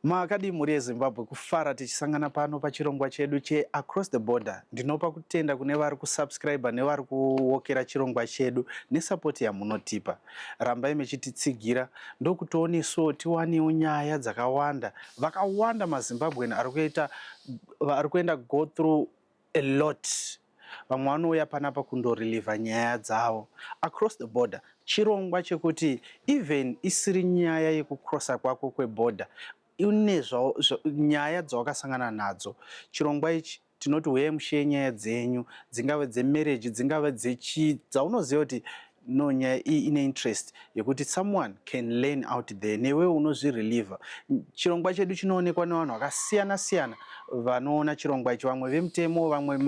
Makadii mhuri yeZimbabwe kufara tichisangana pano pachirongwa chedu che Across the Border. Ndinopa kutenda kune vari kusubscriber nevari kuwokera chirongwa chedu nesupport yamunotipa. Rambai mechititsigira ndokutionesuwo tiwanewo nyaya dzakawanda. Vakawanda maZimbabwean ari kuita vari kuenda go through a lot. Vamwe vanouya panapa kundoreliver nyaya dzavo. Across the border chirongwa chekuti even isiri nyaya yekucrossa kwako kweborder une nyaya dzawakasangana nadzo. Chirongwa ichi tinoti huyai mushiye nyaya dzenyu dzingave dzemarriage dzingave dzechii dzaunoziva kuti no nyaya iyi ine interest yekuti someone can learn out there newewo unozvireliever. Chirongwa chedu chinoonekwa nevanhu vakasiyana siyana vanoona chirongwa ichi, vamwe vemutemo, vamwe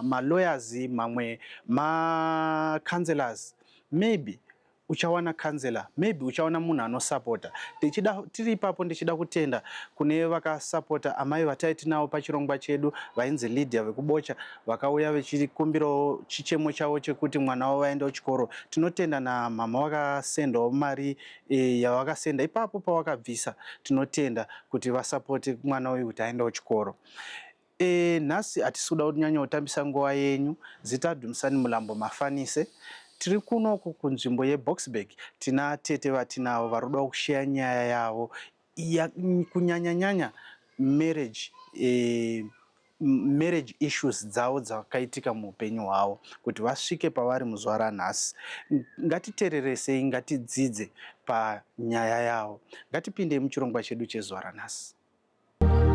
malawyers, ma, ma mamwe macounselors. Maybe uchawana counselor, maybe uchawana munhu anosapota. Tichida tiri ipapo, ndichida kutenda kune vakasapota amai vataiti navo pachirongwa chedu vainzi Lydia vekuBocha, vakauya vechikumbirawo chichemo chavo chekuti mwana wavo vaende kuchikoro. Tinotenda namama vakasendawo mari e, yavakasenda ipapo pavakabvisa. Tinotenda kuti vasapote mwana uyu kuti aende kuchikoro. E, nhasi hatisi kuda kunyanya kutambisa nguva yenyu. Zita Dumisani Mulambo Mafanise. Tiri kunoku kunzvimbo yeBoksburg. Tina tete vatinavo vari kuda kusheya nyaya yavo ya, kunyanya-nyanya marriage e, marriage issues dzavo dzakaitika muupenyu hwavo kuti vasvike pavari muzuva ranhasi. Ngatitereresei, ngatidzidze panyaya yavo. Ngatipindei muchirongwa chedu chezuva ranhasi.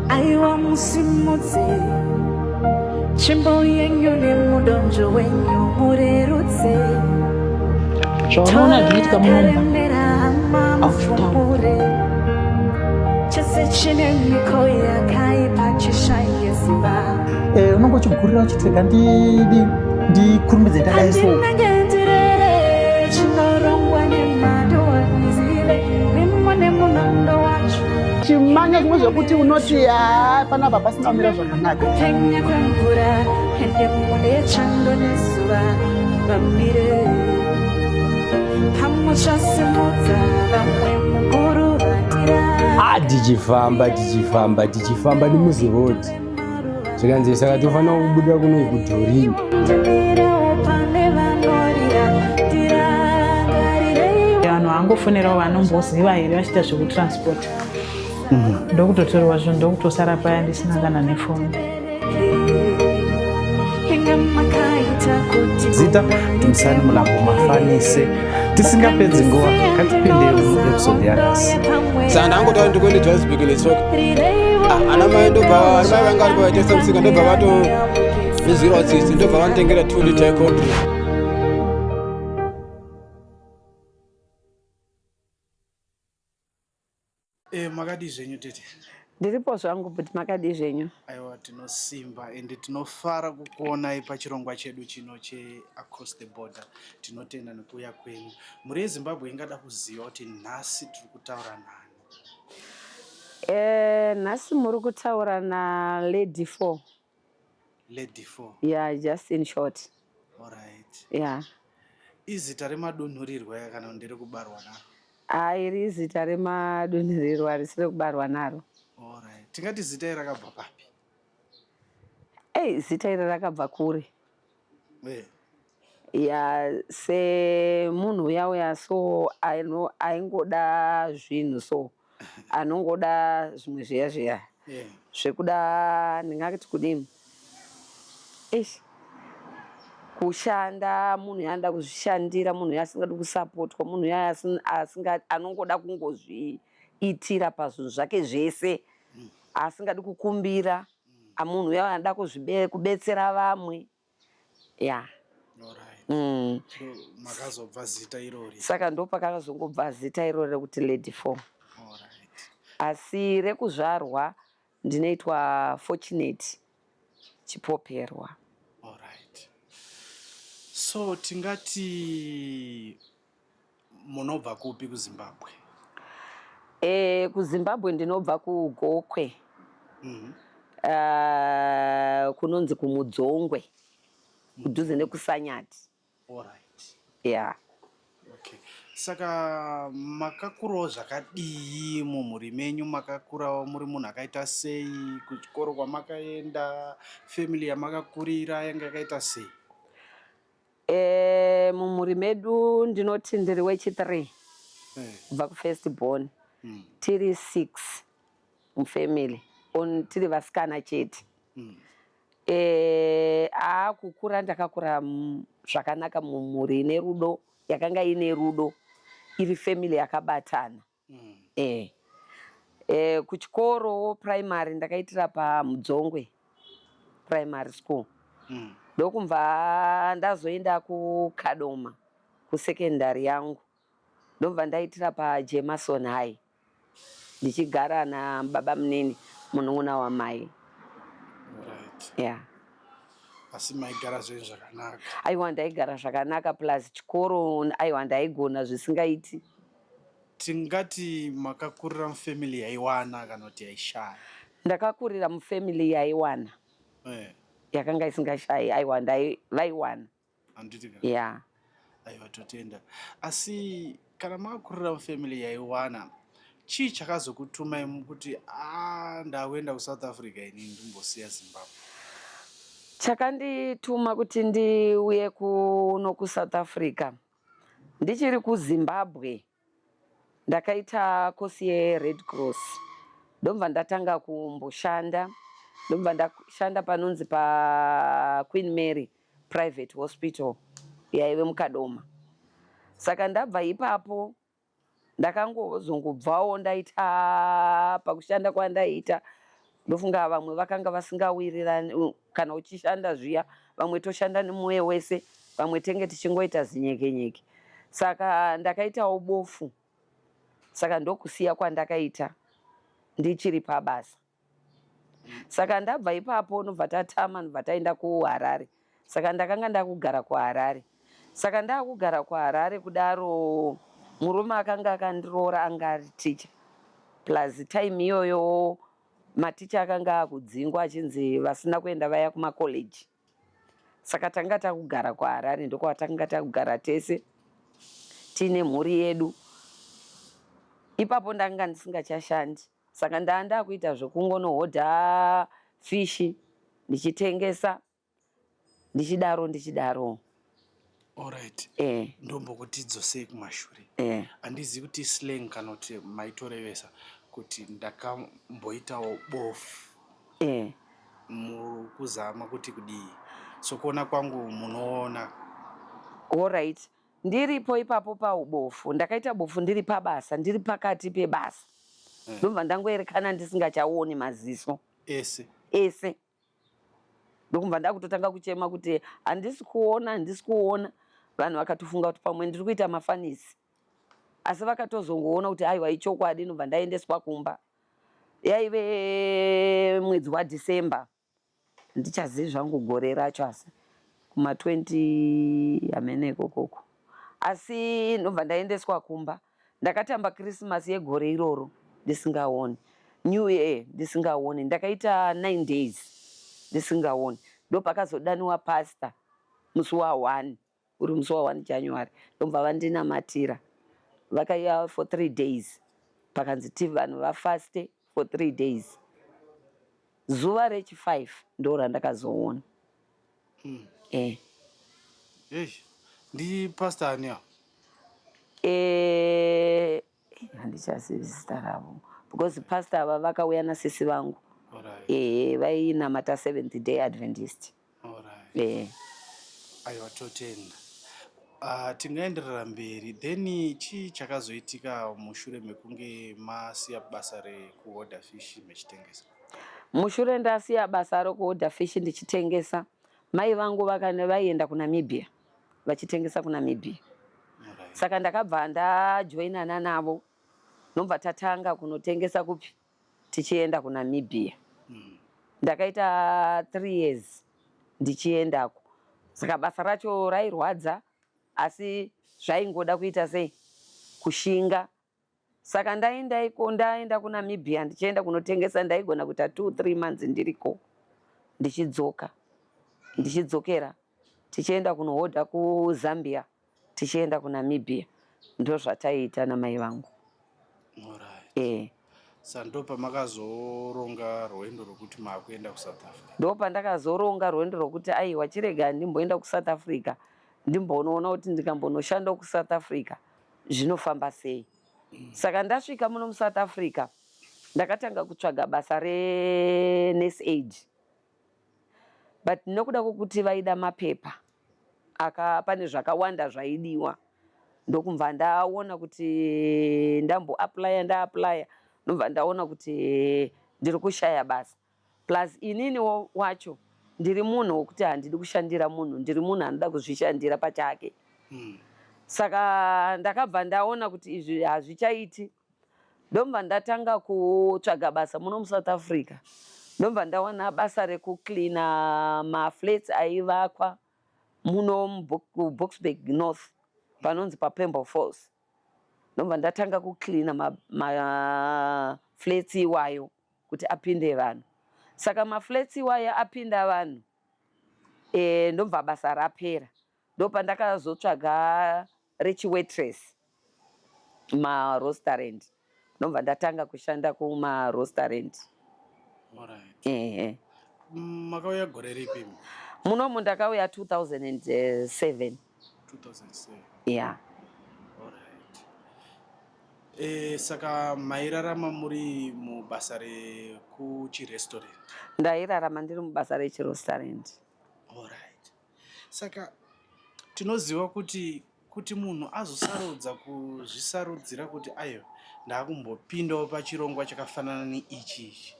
Aiwa musimudze tsvimbo yenyu nemudonzvo wenyu murerutse. Zvaunoona zvinoitika Karemera hama mumba mufumure chese chine mhiko yakaipa chishaye simba. Eh, unonge uchigurira uchiti rega ndidi ndikurumbidze ndadai so Handinenge ndirere chinorongwa nemhando handizive mimo nemunondo wacho. Chimanya zvimwe zvekuti unoti haa panapa pasina kumira zvakanaka. Kupenya kwemvura ende mune chando nezuva vamire pamwe chasimudza vamwe mukuru vandira. Ah, tichifamba tichifamba tichifamba nemuziroad zvikanzi saka tofanira kubuda kuno kudhorini. Ndimirewo pane vanorira ndirangarirei. Vanhu vangofonerawo vanomboziva here vachiita zvekutransport ndokutotorwa zvinhu ndokutosara paya ndisina kana nefoni. Inga makaita kuti Zita Dumisani Mulambo Mafanise. Tisingapedzi nguva, ngatipinde muepisode yanhasi. Saka ndangotaura ndikuende Johannesburg netsoka. Ah, ana mai ndobva ana mai vanga varipo vaitengesa musika ndobva vatondizwirawo tsitsi ndobva vanditengera 2 liter yecold drink. E, makadii zvenyu tete? Ndiripo zvangu but makadii zvenyu? Aiwa, tinosimba ende tinofara kukuonai pachirongwa chedu chino cheAcross the Border. Tinotenda nekuuya kwenyu. Mhuri yeZimbabwe ingada kuziva kuti nhasi tiri kutaura nani? Eh, nhasi muri kutaura na Lady 4. Lady 4. Yeah, just in short. Alright. Yeah. Izita remadunhurirwa kana ndere kubarwa naro? Ah, iri izita remadunhurirwa harisi rekubarwa naro. Alright. Tingati zita iri rakabva papi? Ei, zita iri rakabva kure. Eh. Ya, semunhu uya uya so aino aingoda zvinhu so anongoda zvimwe zviya zviya Yeah. zvekuda ndingati kudini eish kushanda munhu yaanoda kuzvishandira munhu yaasingadi kusapotwa munhu yaasingadi anongoda kungozviitira pazvinhu zvake zvese asingadi kukumbira munhu uya anoda kubetsera vamwe ya Alright. mm. Makazobva zita irori. Saka ndopakazongobva zita irori rekuti Lady 4. Alright. Asi rekuzvarwa ndinoitwa Fortunate Chipoperwa. Alright. So tingati munobva kupi kuZimbabwe? E, kuZimbabwe ndinobva kuGokwe. Kunonzi kuMudzongwe kudhuze nekuSanyati. Alright. Yeah. Okay. Saka makakurawo zvakadii mumhuri menyu? Makakurawo muri munhu akaita sei? Kuchikoro kwamakaenda, family yamakakurira yanga yakaita sei? E, mumhuri medu ndinoti ndiri wechi3 kubva kufirst born. Tiri 6 mufamily on tiri vasikana chete. E, kukura ndakakura zvakanaka mumhuri ine rudo, yakanga ine rudo, iri family yakabatana. E, kuchikoro primary ndakaitira paMudzongwe Primary School. Ndokubva ndazoenda kuKadoma kusekendari yangu, ndobva ndaitira paJemason High, ndichigara nababa munini, munun'una wamai. Yeah. Asi maigara zvenyu zvakanaka? Aiwa, ndaigara zvakanaka, plus chikoro aiwa ndaigona zvisingaiti. Tingati makakurira mufamily yaiwana kana kuti yaishaya? Ndakakurira mufamily yaiwana. Yakanga isingashayi, aiwa vaiwana. Handiti ka? Yeah. Aiwa, totenda. Asi kana makakurira mufamily yaiwana, chii chakazokutumai mukuti a ndakuenda kuSouth Africa, ini ndimbosiya Zimbabwe? Chakandituma kuti ndiuye kuno kuSouth Africa, ndichiri kuZimbabwe ndakaita kosi yeRed Cross, ndobva ndatanga kumboshanda, ndobva ndashanda panonzi paQueen Mary Private Hospital yaive muKadoma. Saka ndabva ipapo ndakangozongobvawo ndaita pakushanda kwandaiita, ndofunga vamwe vakanga vasingawirirani. Kana uchishanda zviya, vamwe toshanda nemwoyo wese, vamwe tenge tichingoita zinyekenyeke. Saka ndakaitawo bofu, saka ndokusiya kwandakaita ndichiri pabasa. Saka ndabva ipapo nobva tatama, nobva taenda kuHarare. Saka ndakanga ndakugara kuHarare. Saka ndakugara kuHarare kudaro, murume akanga akandiroora anga ari ticha, plus time iyoyo maticha akanga akudzingwa achinzi vasina kuenda vaya kumakoleji. Saka tanga takugara kuHarare, ndokwatanga takugara tese tiine mhuri yedu. Ipapo ndanga ndisingachashandi, saka ndaa ndakuita zvekungonohodha fishi ndichitengesa, ndichidaro ndichidaro. Alright. Eh. Ndombokuti dzosei kumashure. Handizivi kuti slang kana kuti maitorevesa kuti ndakamboitawo bofu. Mukuzama kuti kudii? Sokuona kwangu munoona. Alright, ndiripo ipapo paubofu, ndakaita bofu ndiri pabasa, ndiri pakati pebasa. Ndobva ndangoerekana ndisingachaoni maziso. Ese? Ese. Ndokubva ndakutotanga kuchema kuti handisi kuona, handisi kuona. Vanhu vakatofunga kuti pamwe ndiri kuita mafanisi, asi vakatozongoona kuti aiwa, ichokwadi. Ndobva ndaendeswa kumba. Yaive mwedzi waDecember, ndichazivi zvangu gore racho, asi kuma 20 hamene ikokoko. Asi ndobva ndaendeswa kumba, ndakatamba Christmas yegore iroro ndisingaoni, New Year ndisingaoni. Ndakaita 9 days ndisingaoni. Ndopakazodaniwa pastor musi wa1, uri musi wa1 January, ndobva vandinamatira. Vakaiya for 3 days, pakanzi ti vanhu vafaste for 3 days. Zuva rechi5 ndo randakazoona. Ei, ndipastor ani avo? Eh, handichazivi zita ravo because pastor ava vakauya nasisi vangu. Vainamata Seventh Day Adventist. Aiwa, totenda. Tingaenderera mberi then. Chii chakazoitika mushure mekunge masiya basa rekuhodha fish mechitengesa? Mushure ndasiya basa rokuhodha fish ndichitengesa, mai vangu vakane vaienda kuNamibia vachitengesa kuNamibia. Saka ndakabva ndajoinana navo, nobva tatanga kunotengesa kupi, tichienda kuNamibia. Ndakaita 3 years ndichiendako. Saka basa racho rairwadza, asi zvaingoda kuita sei, kushinga. Saka ndaenda iko, ndaenda kuNamibia ndichienda kunotengesa, ndaigona kuita 2 3 months ndiriko, ndichidzoka, ndichidzokera, tichienda kunohodha kuZambia, tichienda kuNamibia. Ndozvataiita namai vangu. Alright. E. Sa ndopamakazoronga rwendo rwekuti maakuenda kuSouth Africa? Ndopandakazoronga rwendo rwekuti aiwa, chirega ndimboenda kuSouth Africa, ndimbonoona kuti ndikambonoshandawo kuSouth Africa zvinofamba sei. Saka ndasvika muno muSouth Africa, ndakatanga kutsvaga basa renurse aid, but nekuda kwokuti vaida mapepa aka pane zvakawanda zvaidiwa, ndokubva ndaona kuti ndamboaplaya, ndaaplaya, ndobva ndaona kuti ndiri kushaya basa. Plus ininiwo wacho ndiri munhu wokuti handidi kushandira munhu, ndiri munhu anoda kuzvishandira pachake. Saka ndakabva ndaona kuti izvi hazvichaiti, ndobva ndatanga kutsvaga basa muno muSouth Africa. Ndobva ndawana basa rekucleana maflats aivakwa muno kuBoksburg North, panonzi paPembo Falls. Ndobva ndatanga kucleana maflats iwayo kuti apinde vanhu. Saka maflats iwayo apinda vanhu, ndobva basa rapera. Ndopandakazotsvaga rechiwaitress marestaurant, ndobva ndatanga kushanda kumarestaurant. Alright. Ehe. Makauya gore ripi? Munomu ndakauya 2007. 2007. Ya. Alright. Saka mairarama muri mubasa rekuchirestaurant? Ndairarama ndiri mubasa rechirestaurant. Alright. Saka tinoziva kuti munhu azosarudza kuzvisarudzira kuti aiwa, ndakumbopindawo pachirongwa chakafanana neichi ichi,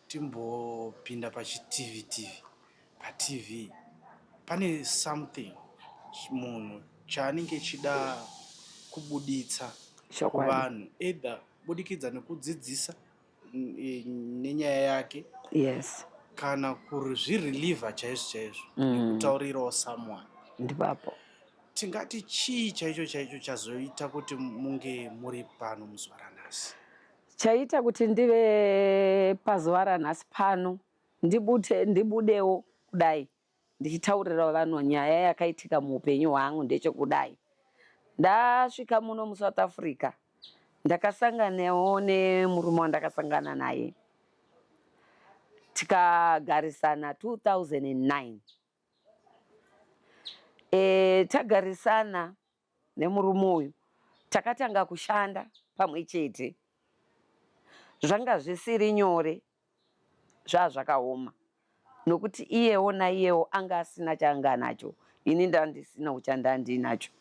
timbopinda pachiTV TV, paTV, pane something munhu chaanenge chida kubuditsa kuvanhu, either kubudikidza nekudzidzisa nenyaya yake kana kuzvireliever chaizvo chaizvo nekutaurirawo someone. Ndipapo. Tingati chii chaicho chaicho chazoita kuti munge muri pano muzuva ranhasi? Chaita kuti ndive pazuva ranhasi pano, ndibute ndibudewo kudai ndichitaurira vanhu nyaya yakaitika muupenyu hwangu ndechekudai: ndasvika muno muSouth Africa, ndakasanganawo nemurume wandakasangana naye, tikagarisana 2009. Tagarisana nemurume uyu, takatanga kushanda pamwe chete. Zvanga zvisiri nyore, zvaa zvakaoma, nokuti iyewo naiyewo anga asina chaanga anacho, ini ndandisinawo chandandinacho.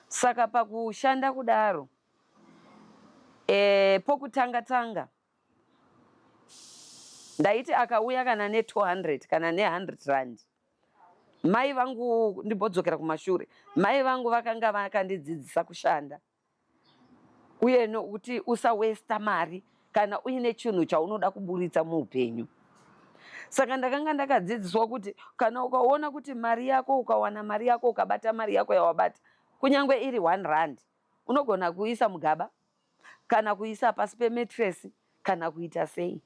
Saka pakushanda kudaro, pokutanga tanga ndaiti akauya kana ne200 kana ne100 rand, mai vangu, ndimbodzokera kumashure, mai vangu vakanga vakandidzidzisa kushanda uye nokuti usawesta mari kana uine chinhu chaunoda kuburitsa muupenyu. Saka ndakanga ndakadzidziswa kuti kana ukaona kuti mari yako, ukawana mari yako, ukabata mari yako yawabata, kunyange iri 1 rand, unogona kuisa mugaba kana kuisa pasi pemattress kana kuita sei.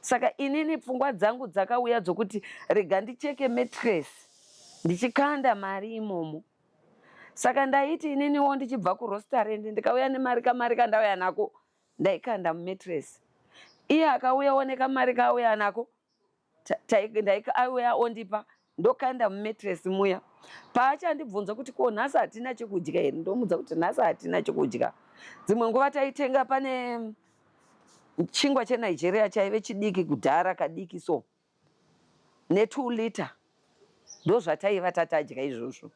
Saka inini pfungwa dzangu dzakauya dzokuti rega ndicheke mattress ndichikanda mari imomo. Saka ndaiti ininiwo ndichibva kurestaurant, ndikauya nemari, kamari kandauya nako ndaikanda mumattress. Iye akauyawo nekamari kaauya nako, auya ondipa, ndokanda mumattress muya. Paachandibvunza kuti ko nhasi hatina chekudya here, ndomudza kuti nhasi hatina chekudya. Dzimwe nguva taitenga, pane chingwa cheNigeria chaive chidiki kudhara, kadiki so, ne2 liter, ndozvataiva tatadya izvozvo.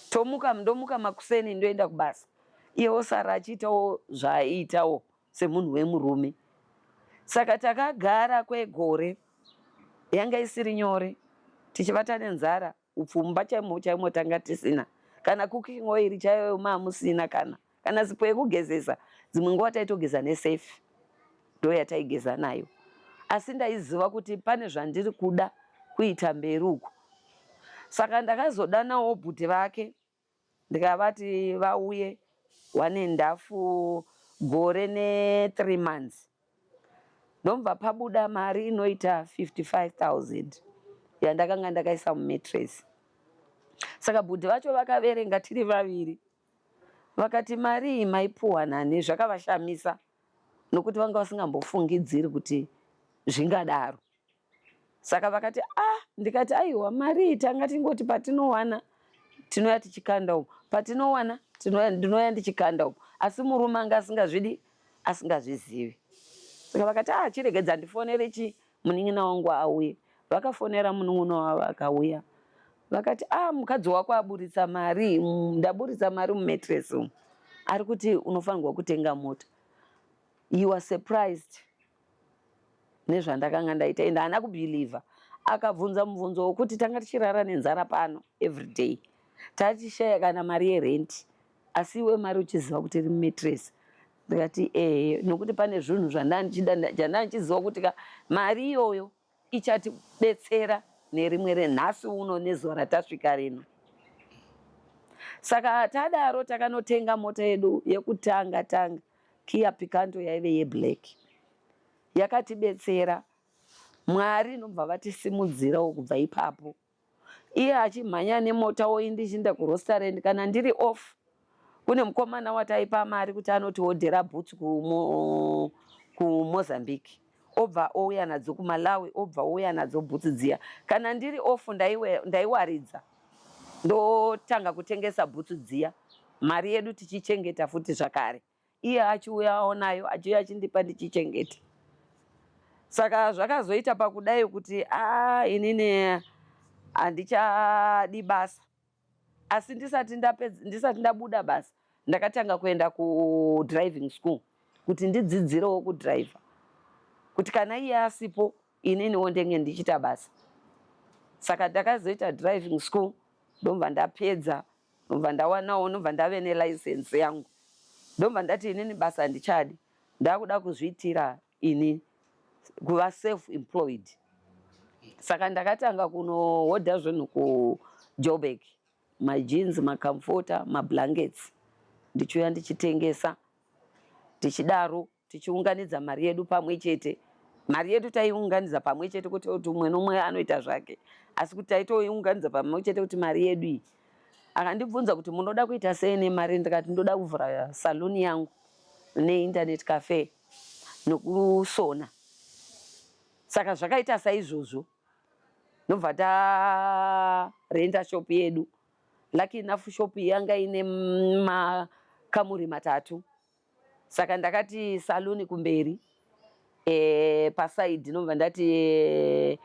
Tomuka, ndomuka makuseni, ndoenda kubasa, iye osara achiitawo zvaaiitawo semunhu wemurume. Saka takagara kwegore, yanga isiri nyore, tichivata nenzara. Upfumba chaimo chaimo tanga tisina, kana cooking oil chaiyo mamusina, kana sipo yekugezesa. Dzimwe nguva taitogeza nesefi, ndo yataigeza nayo. Asi ndaiziva kuti pane zvandiri kuda kuita mberi uku. Saka ndakazodanawo bhuti vake, ndikavati vauye 1.5 gore ne3 months, ndobva pabuda mari inoita 55 000 yandakanga ndakaisa mumattress. Saka bhudhi vacho vakaverenga tiri vaviri, vakati mari iyi maipuhwa nani? Zvakavashamisa nokuti vanga vasingambofungidziri kuti zvingadaro. Saka vakati ah, ndikati aiwa, mari iyi tanga tingoti patinowana tinouya tichikanda umu, patinowana ndinouya ndichikanda umu, asi murume anga asingazvidi, asingazvizivi. Saka vakati ah, chiregedza ndifonere chi munin'ina wangu auye. Vakafonera munun'una wavo akauya, vakati ah, mukadzi wako aburitsa mari, ndaburitsa mari mumetresi umu, ari kuti unofanirwa kutenga mota. He was surprised nezvandakanga ndaita ende haana kubhilivha. Akabvunza mubvunzo wokuti tanga tichirara nenzara pano everyday, tachishaya kana mari yerenti, asi iwe mari uchiziva kuti iri mumetresi. Ndikati ehe, nokuti pane zvinhu zvandandichida zvandandichiziva kuti ka mari iyoyo ichatibetsera nerimwe renhasi uno nezuva ratasvika rino. Saka tadaro takanotenga mota yedu yekutanga tanga, Kia Picanto yaive yeblack, yakatibetsera. Mwari inobva vatisimudzirawo kubva ipapo. Iye achimhanya nemota oyi ndichienda kurestaurant kana ndiri off. Kune mukomana wataipa mari kuti anotiodhera bhutsu kuMozambique, obva ouya nadzo kuMalawi, obva ouya nadzo bhutsu dziya. Kana ndiri off ndaiwaridza ndotanga kutengesa bhutsu dziya, mari yedu tichichengeta futi zvakare. Iye achiuyawo nayo, achiuya achindipa ndichichengeta. Saka zvakazoita pakudai kuti a inini handichadi basa, asi ndisati ndapedza, ndisati ndabuda basa ndakatanga kuenda kudriving school kuti ndidzidzirewo kudhiraivha, kuti kana iye asipo ininiwo ndenge ndichiita basa. Saka ndakazoita driving school, ndobva ndapedza, ndobva ndawanawo, ndobva ndave nelicense yangu, ndobva ndati inini basa handichadi, ndakuda kuzviitira ini, kuva self employed. Saka ndakatanga kunohodha zvinhu kuJoburg, majeans, macomforter, mablankets, ndichiuya ndichitengesa, tichidaro tichiunganidza mari yedu pamwe chete. Mari yedu taiunganidza pamwe chete kuti umwe nomwe anoita zvake, asi kuti taitoiunganidza pamwe chete kuti mari yedu iyi. Akandibvunza kuti munoda kuita sei nemari, ndikati ndoda kuvhura saluni yangu neinternet cafe nokusona. Saka zvakaita saizvozvo, ndobva tarenda shop yedu. Lucky enough shop yanga ine makamuri matatu, saka ndakati saluni kumberi, pasaidi ndobva ndati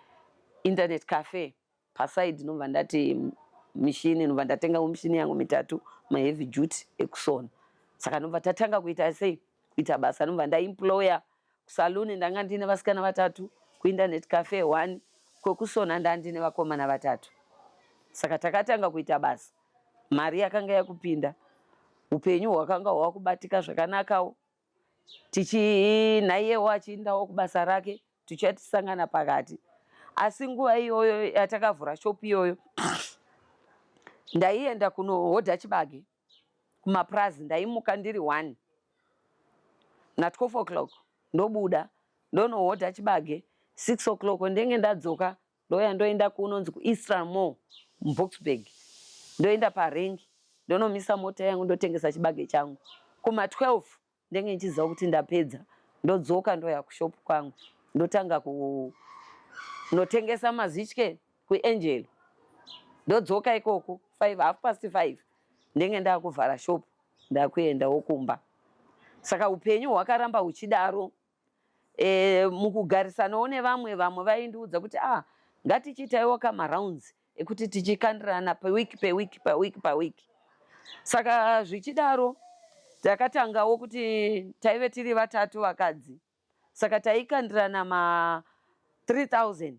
internet cafe, pasaidi ndobva ndati mishini, ndobva ndatengawo mishini yangu mitatu, maheavy duty ekusona. Saka ndobva tatanga kuita sei, kuita basa. Ndobva ndaemploya kusaluni, ndanga ndine vasikana vatatu, kuinternet cafe 1, kwekusona ndandine vakomana vatatu. Saka takatanga kuita basa, mari yakanga yakupinda, upenyu hwakanga hwakubatika zvakanakawo, tichinaiyewo achiendawo kubasa rake, tichatisangana pakati. Asi nguva iyoyo yatakavhura shopu iyoyo, ndaienda kunohodha chibage kumapurazi. Ndaimuka ndiri 1 na12 o'clock, ndobuda ndonohodha chibage, 6 o'clock ndenge ndadzoka, ndoya ndoenda kunonzi kuEastern Mall muBoksburg, ndoenda parengi, ndonomisa mota yangu, ndotengesa chibage changu. Kuma12 ndenge ndichiziva kuti ndapedza, ndodzoka ndoya kushopu kwangu, ndotanga kunotengesa mazitye kuAngelo. Ndodzoka ikoko 5, half past 5 ndenge ndakuvhara shopu, ndakuendawo kumba. Saka upenyu hwakaramba huchidaro. Mukugarisanawo nevamwe, vamwe vaindiudza kuti ah, ngatichiitaiwo kamarounds ekuti tichikandirana peweek peweek paweek paweek. Saka zvichidaro takatangawo kuti taive tiri vatatu vakadzi, saka taikandirana ma 3000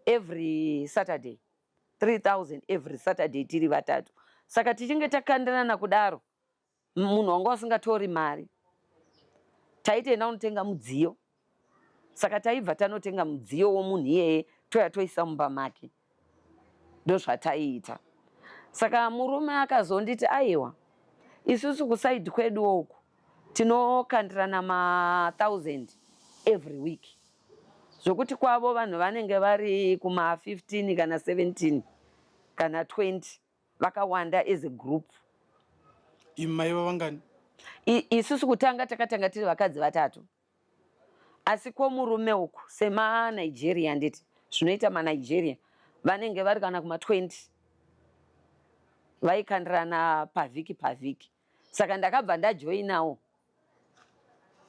every Saturday, 3000 every Saturday tiri vatatu. Saka tichinge takandirana kudaro, munhu wanga usingatori mari, taitoenda kunotenga mudziyo. Saka taibva tanotenga mudziyo womunhu iyeye, toya toisa mumba make, ndozvataiita. Saka murume akazonditi aiwa, isusu kusaidi kwedu uku tinokandirana ma1000 every week, zvokuti kwavo vanhu vanenge vari kuma15 kana 17 kana 20. Vakawanda as a group. Imi maiva vangani? Isusu kutanga takatanga tiri vakadzi vatatu. Asi kwomurume uku semaNigeria handiti zvinoita maNigeria vanenge vari kana kuma 20 vaikandirana pavhiki pavhiki. Saka ndakabva ndajoinawo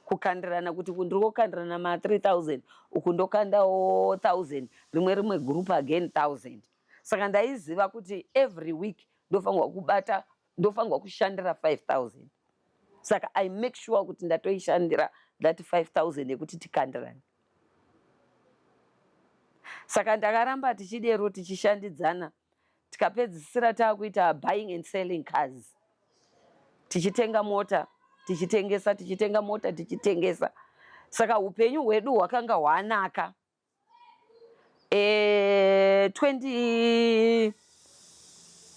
kukandirana kuti ndiri kukandirana ma 3000 uku ndokandawo 1000 rimwe rimwe group again 1000. Saka ndaiziva kuti every week ndofanirwa kubata ndofanirwa kushandira 5000. Saka I make sure kuti ndatoishandira that 5000 yekuti tikandirane. Saka ndakaramba tichidero tichishandidzana tikapedzisira taakuita buying and selling cars. Tichitenga mota tichitengesa tichitenga mota tichitengesa. Saka upenyu hwedu hwakanga hwanaka. 20,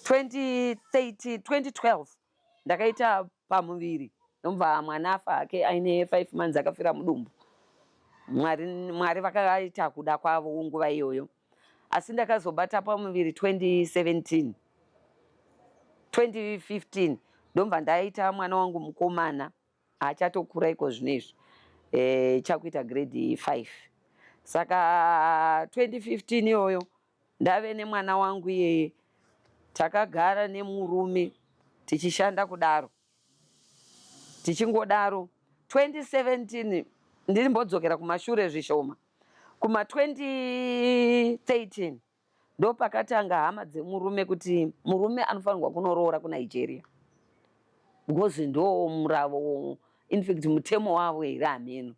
2013 2012 ndakaita pamuviri ndomva mwana afa hake aine 5 months akafira mudumbu. Mwari, Mwari vakaita kuda kwavo nguva iyoyo. Asi ndakazobata pamuviri 2017 2015 ndomva ndaita mwana wangu mukomana achatokura iko zvino izvi chakuita grade 5. Saka 2015 iyoyo ndave nemwana wangu iyeye takagara nemurume tichishanda kudaro tichingodaro 2017 ndirimbodzokera kumashure zvishoma kuma 2013 ndopakatanga hama dzemurume kuti murume anofanirwa kunoroora kuNigeria because ndo muravo in fact mutemo wavo here hameno.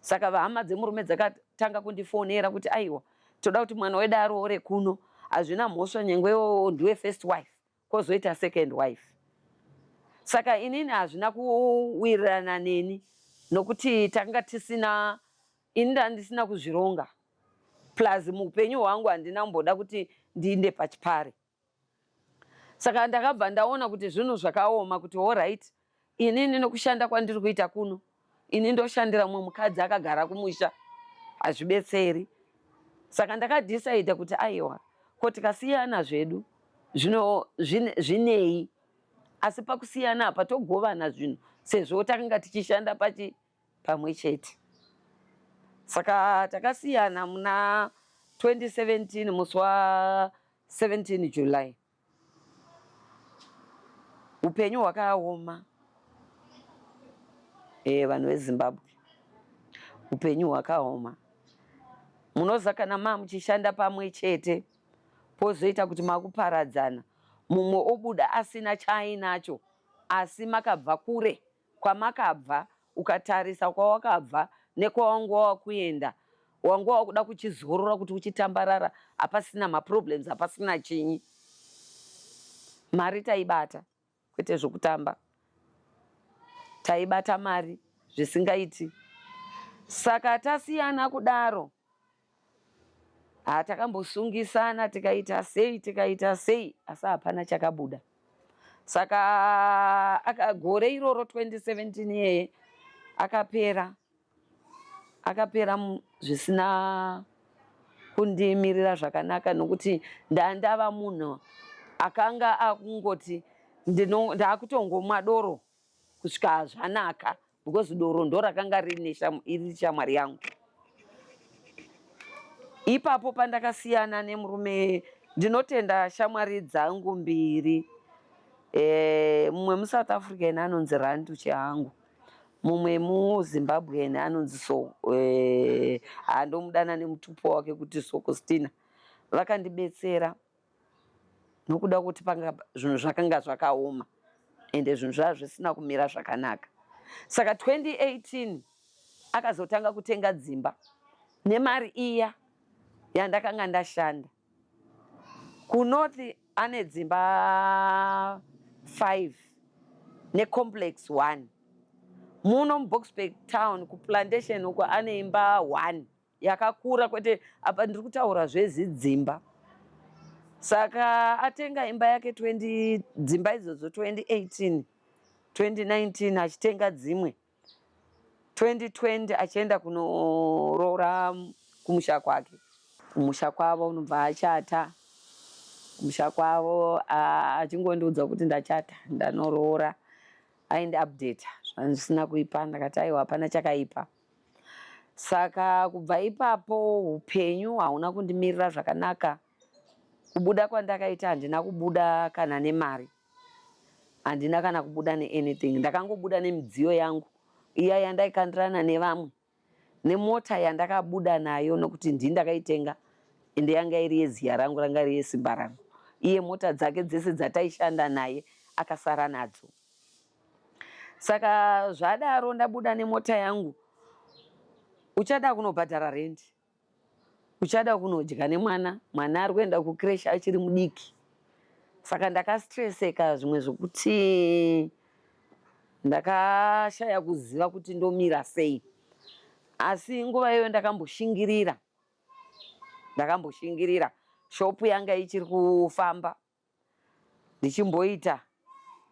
Saka vahama dzemurume dzakatanga kundifonera kuti aiwa toda kuti mwana wedu aroore kuno, hazvina mhosva nyangwe ndiwe first wife kozoita second wife. Saka inini hazvina kuwirirana neni nokuti takanga tisina, ini ndandisina kuzvironga plus muupenyu hwangu handina kumboda kuti ndiinde pachipare. Saka ndakabva ndaona kuti zvinhu zvakaoma kuti alright inini nokushanda kwandiri kuita kuno ini ndoshandira mumwe mukadzi akagara kumusha hazvibetseri. Saka ndakadhisaidha kuti aiwa ko tikasiyana zvedu zvino zvinei, asi pakusiyana apa togovana zvinhu sezvo takanga tichishanda pachi pamwe chete. Saka takasiyana muna 2017 musi wa 17 July. Upenyu hwakaoma vanhu veZimbabwe, upenyu hwakaoma. Munoziva kana maa muchishanda pamwe chete pozoita kuti makuparadzana, mumwe obuda asina chaainacho asi makabva kure kwamakabva, ukatarisa kwawakabva nekwawanga wakuenda wanga wakuda kuchizorora kuti uchitambarara, hapasina maproblems, hapasina chinyi. Mari taibata kwete zvokutamba, taibata mari zvisingaiti. Saka tasiyana kudaro takambosungisana tikaita sei tikaita sei asi hapana chakabuda. Saka gore iroro 2017 iyeye akapera zvisina kundimirira zvakanaka nokuti ndandava munhu akanga akungoti ndakutongomwa doro kusvika zvanaka because doro ndorakanga riri shamwari yangu. Ipapo pandakasiyana nemurume ndinotenda shamwari dzangu mbiri, mumwe muSouth African anonzi Randu Chihangu, mumwe muZimbabwean anonzi so handomudana nemutupo wake kuti Sokostina. Vakandibetsera nokuda kuti panga zvinhu zvakanga zvakaoma ende zvinhu zvava zvisina kumira zvakanaka. Saka 2018 akazotanga kutenga dzimba nemari iya yandakanga ndashanda. KuNorth ane dzimba 5 necomplex 1. Muno muBoksburg town kuplantation uko ane imba 1 yakakura, kwete apa ndiri kutaura zvezidzimba. Saka atenga imba yake 20 dzimba idzodzo 2018 2019 achitenga dzimwe 2020 achienda kunoroora kumusha kwake. Kumusha kwavo unobva achata. Kumusha kwavo achingondiudza kuti ndachata, ndanoroora, aindi update zvisina kuipa. Ndakati aiwa, hapana chakaipa. Saka kubva ipapo upenyu hauna kundimirira zvakanaka. Kubuda kwandakaita, handina kubuda kana nemari, handina kana kubuda neanything. Ndakangobuda nemidziyo yangu iya yandaikandirana nevamwe nemota yandakabuda nayo, nokuti ndini ndakaitenga, ende yanga iri yeziya rangu, ranga riri yesimba rangu. Iye mota dzake dzese dzataishanda naye akasara nadzo. Saka zvadaro, ndabuda nemota yangu, uchada kunobhadhara rendi, uchada kunodya nemwana, mwana ari kuenda kucreche achiri mudiki. Saka ndakastreseka zvimwe zvokuti ndakashaya kuziva kuti ndomira sei. Asi nguva iyoyo ndakamboshingirira, ndakamboshingirira. Shopu yanga ichiri kufamba, ndichimboita.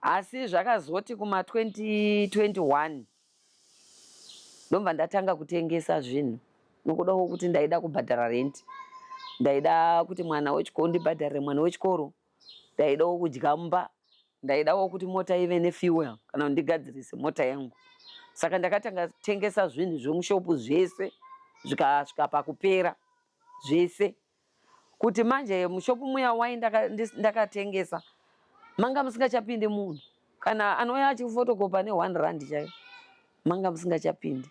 Asi zvakazoti kuma 2021 ndobva ndatanga kutengesa zvinhu, nokuda kwokuti ndaida kubhadhara rent, ndaida kuti mwana wechikoro, ndibhadharire mwana wechikoro, ndaidawo kudya mumba, ndaidawo kuti mota ive nefuel kana kuti ndigadzirise mota yangu. Saka ndakatanga tengesa zvinhu zvemushopu zvese, zvikasvika pakupera zvese, kuti manje mushopu muya wai ndakatengesa manga musingachapindi munhu kana anouya achifotokopa ne1 rand chaiyo, manga musingachapindi.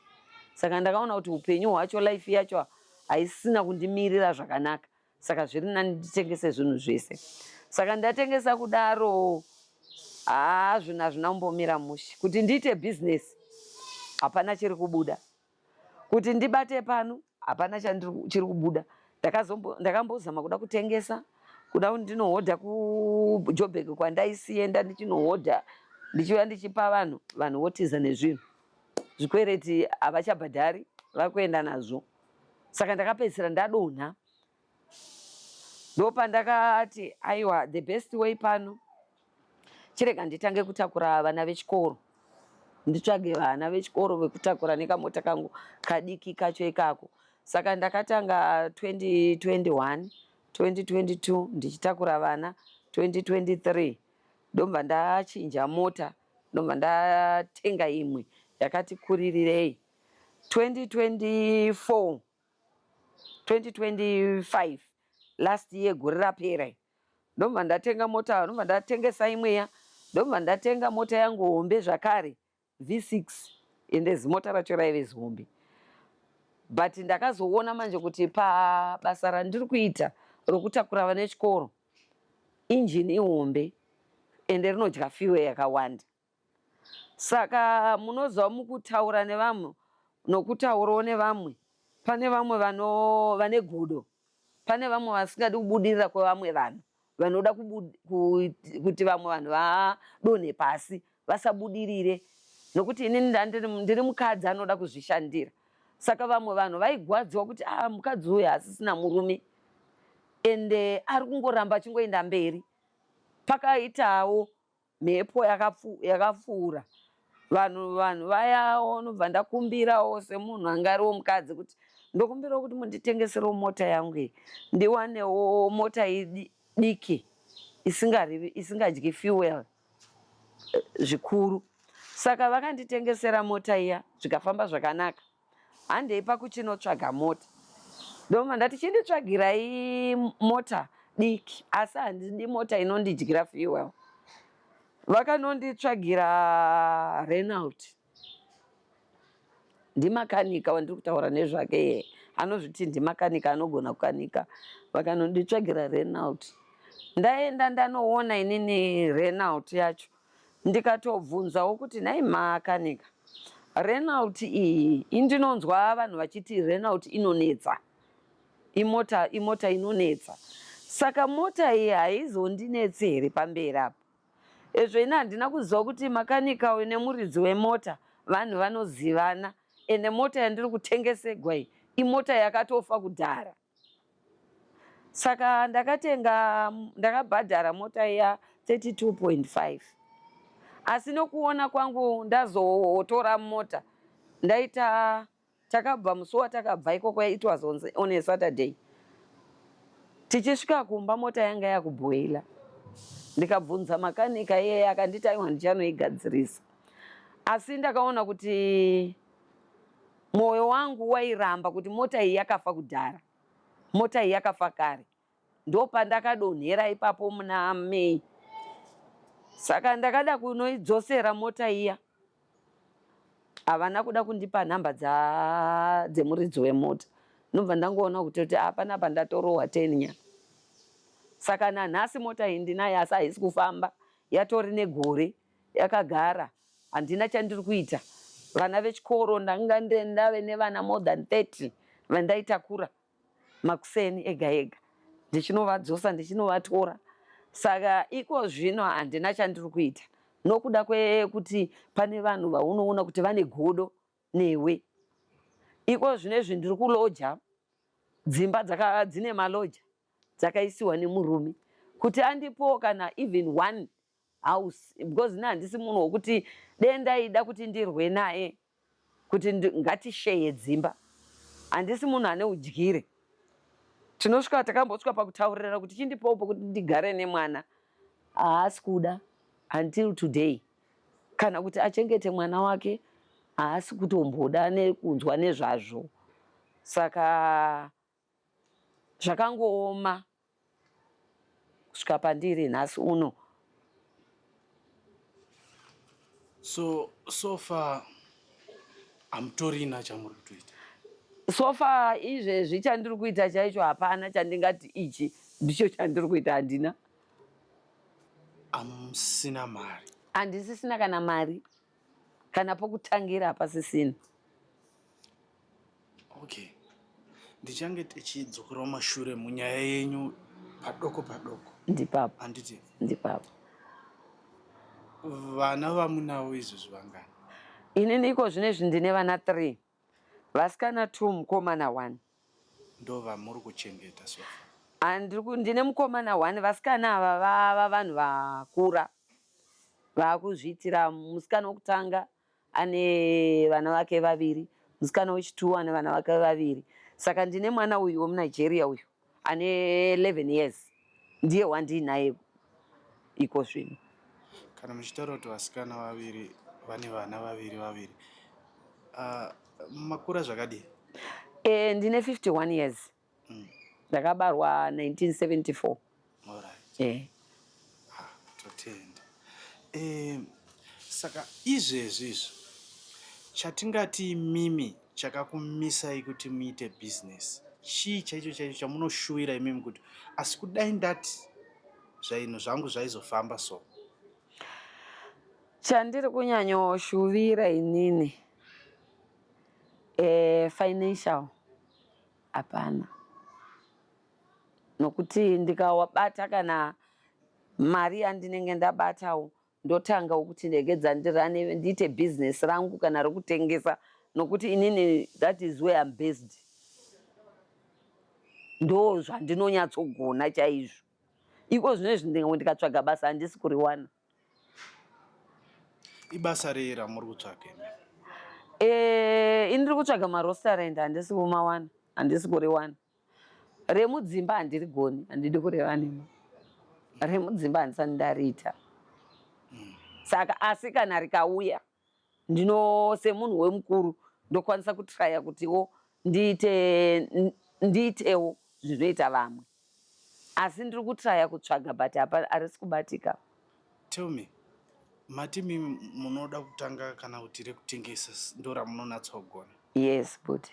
Saka ndakaona kuti upenyu hwacho, life yacho haisina kundimirira zvakanaka, saka zviri nani nditengese zvinhu zvese. Saka ndatengesa kudaro, haa, zvinhu hazvina kumbomira mushe. Kuti ndiite bhizinesi hapana chiri kubuda, kuti ndibate pano hapana chiri kubuda. Ndakambozama kuda kutengesa, kuda kuti ndinohodha kuJobek kwandaisienda, ndichinohodha, ndichiuya ndichipa vanhu, vanhu votiza nezvinhu, zvikwereti havachabhadhari, vakuenda nazvo. Saka ndakapedzisira ndadonha. Ndopandakati aiwa, the best way pano, chirega nditange kutakura vana vechikoro, nditsvage vana vechikoro vekutakura nekamota kangu kadiki kacho ikako. Saka ndakatanga 2021, 2022 ndichitakura vana. 2023 ndobva ndachinja mota, ndobva ndatenga imwe yakati kuririrei. 2024, 2025, last year, gore rapera, ndobva ndatenga mota, ndobva ndatengesa imweya, ndobva ndatenga mota yangu hombe zvakare, V6. Ende zimota racho raive zihombe, but ndakazoona manje kuti pabasa randiri kuita rokutakura vana vechikoro, injini ihombe ende rinodya fuel yakawanda. Saka munoziva, mukutaura nevamwe nokutaurawo nevamwe, pane vamwe vane godo, pane vamwe vasingadi kubudirira kwevamwe vanhu, vanoda kuti vamwe vanhu vadonhe pasi, vasabudirire. Nokuti inini ndiri mukadzi anoda kuzvishandira, saka vamwe vanhu vaigwadziwa kuti a ah, mukadzi uyu haasisina murume ende ari kungoramba achingoenda mberi. Pakaitawo mhepo yakapfuura, vanhu vayawo. Nobva ndakumbirawo semunhu anga ariwo mukadzi kuti ndokumbirawo kuti munditengeserewo mota yangu iyi, ndiwanewo mota diki isingadyi fuel zvikuru. Saka vakanditengesera mota iya, zvikafamba zvakanaka. Handei pakuchinotsvaga mota, ndobva ndati chinditsvagirai mota diki, asi handidi mota inondidyira fuel. Vakanonditsvagira Renault. Ndimakanika wandiri kutaura nezvake iye, anozviti ndimakanika, anogona kukanika. Vakanonditsvagira Renault. Ndaenda ndanoona inini Renault yacho, ndikatobvunzawo kuti nhai makanika, Renault iyi, indinonzwa vanhu vachiti Renault inonetsa, imota inonetsa, saka mota iyi haizondinetsi here pamberi apo? Ezvo ini handina kuziva kuti makanika uyu nemuridzi wemota vanhu vanozivana, ende mota yandiri kutengesegwa iyi imota yakatofa kudhara. Saka ndakatenga, ndakabhadhara mota iya 32.5, asi nokuona kwangu ndazotora mota ndaita, takabva musi watakabva ikoko, it was on a Saturday. Tichisvika kumba mota yanga yakubhoila. Ndikabvunza makanika iyeye akanditi aiwa ndichanoigadzirisa. Asi ndakaona kuti mwoyo wangu wairamba kuti mota iyi yakafa kudhara. Mota iyi yakafa kare. Ndopandakadonhera ipapo muna May. Saka ndakada kunoidzosera mota iya. Havana kuda kundipa nhamba dzemuridzi wemota. Ndobva ndangoona kutoti hapana ah, pandatorohwa tenya. Saka nanhasi mota iyi ndinayo asi haisi kufamba. Yatori negore yakagara. Handina chandiri kuita. Vana vechikoro ndanga ndave nevana more than 30 vandaitakura. makuseni ega ega ndichinovadzosa ndichinovatora saka iko zvino handina chandiri kuita nokuda kwekuti pane vanhu vaunoona kuti vane godo newe iko zvino izvi ndiri kuloja dzimba dzaka dzine maloja dzakaisiwa nemurume kuti andipowo kana even one house because ini handisi munhu wokuti dee ndaida kuti ndirwe naye kuti ngatisheye dzimba handisi munhu ane udyire tinosvika takambosvika pakutaurirana kuti chindipawo pokuti ndigare nemwana haasi kuda until today kana kuti achengete mwana wake haasi kutomboda nekunzwa nezvazvo saka Zvakangooma kusvika pandiri nhasi uno. So so far hamutorina chamuri kutoita? So far izvezvi chandiri kuita chaicho hapana chandingati ichi ndicho chandiri kuita handina. Hamusina mari? Handisisina kana mari. Kana pokutangira hapasisina. Okay. Ndichange tichidzokerawo mashure munyaya yenyu padoko padoko. Ndipapo. Handiti? Ndipapo. Vana vamunavo izvozvi vangani? Inini iko zvino izvi ndine vana 3. Vasikana 2 mukomana 1. Ndovamuri kuchengeta so far? Ndine mukomana 1 vasikana ava vava vanhu vakura. Vakuzviitira musikana wokutanga ane vana vake vaviri musikana wechituwo ane vana vake vaviri saka ndine mwana uyu wemunigeria uyu ane 11 years ndiye wandiinaye iko zvino kana muchitaura kuti vasikana vaviri vane vana vaviri vaviri uh, makura zvakadii e, ndine 51 years Ndakabarwa 1974. Alright. Eh. Ah, totenda. Eh, saka izvezvi izvi chatingati imimi chakakumisai kuti muite business chii chaicho chaicho chamunoshuwira imimi kuti asi kudai ndati zvainhu zvangu zvaizofamba so Chandiri kunyanyoshuvira inini eh, financial Hapana. Nokuti ndikawabata kana mari yandinenge ndabatawo ndotangawo kuti ndegedza ndirane ndiite business rangu kana rokutengesa nokuti inini that is where I'm based. Ndo zvandinonyatsogona chaizvo. Iko zvino izvi ndikatsvaga basa handisi kuriwana. Ibasa rei ramuri kutsvaga imi? Eh, ini ndiri kutsvaga marestaurant handisi kumawana, handisi kuriwana. Remudzimba handirigoni, handidi kureva nhema. Remudzimba handisati ndariita. Saka asi kana rikauya ndino semunhu wemukuru ndokwanisa kutraya kutiwo ndiite ndiitewo zvinoita vamwe. Asi ndiri kutraya kutsvaga but hapa harisi kubatika. Tell me, mati imi munoda kutanga kana kuti rekutengesa ndoramunonatsogona? Yes, but.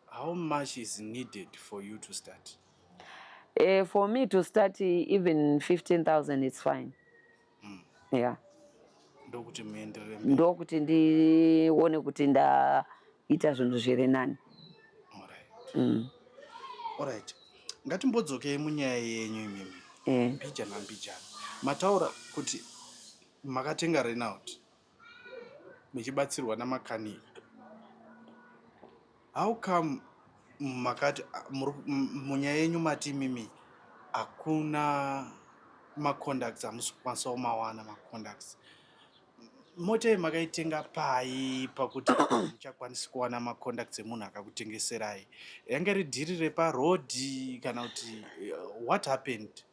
How much is needed for you to start? For me to start even 15,000 it's fine. Yeah. Ndokuti muenderere mberi. Ndokuti ndione kuti ndaita zvinhu zviri nani. Alright. Alright. Ngatimbodzokei munyaya yenyu imimi. Mbijana mbijana. Mataura kuti makatenga Renault muchibatsirwa namakanika. How come makati munyaya yenyu mati imimi hakuna macontacts amusi kukwanisa kumawana macontacts. Mota iyi makaitenga pai pakuti muchakwanisi kuwana macontacts emunhu akakutengeserai? Yange iri dhiri reparodhi kana kuti what happened?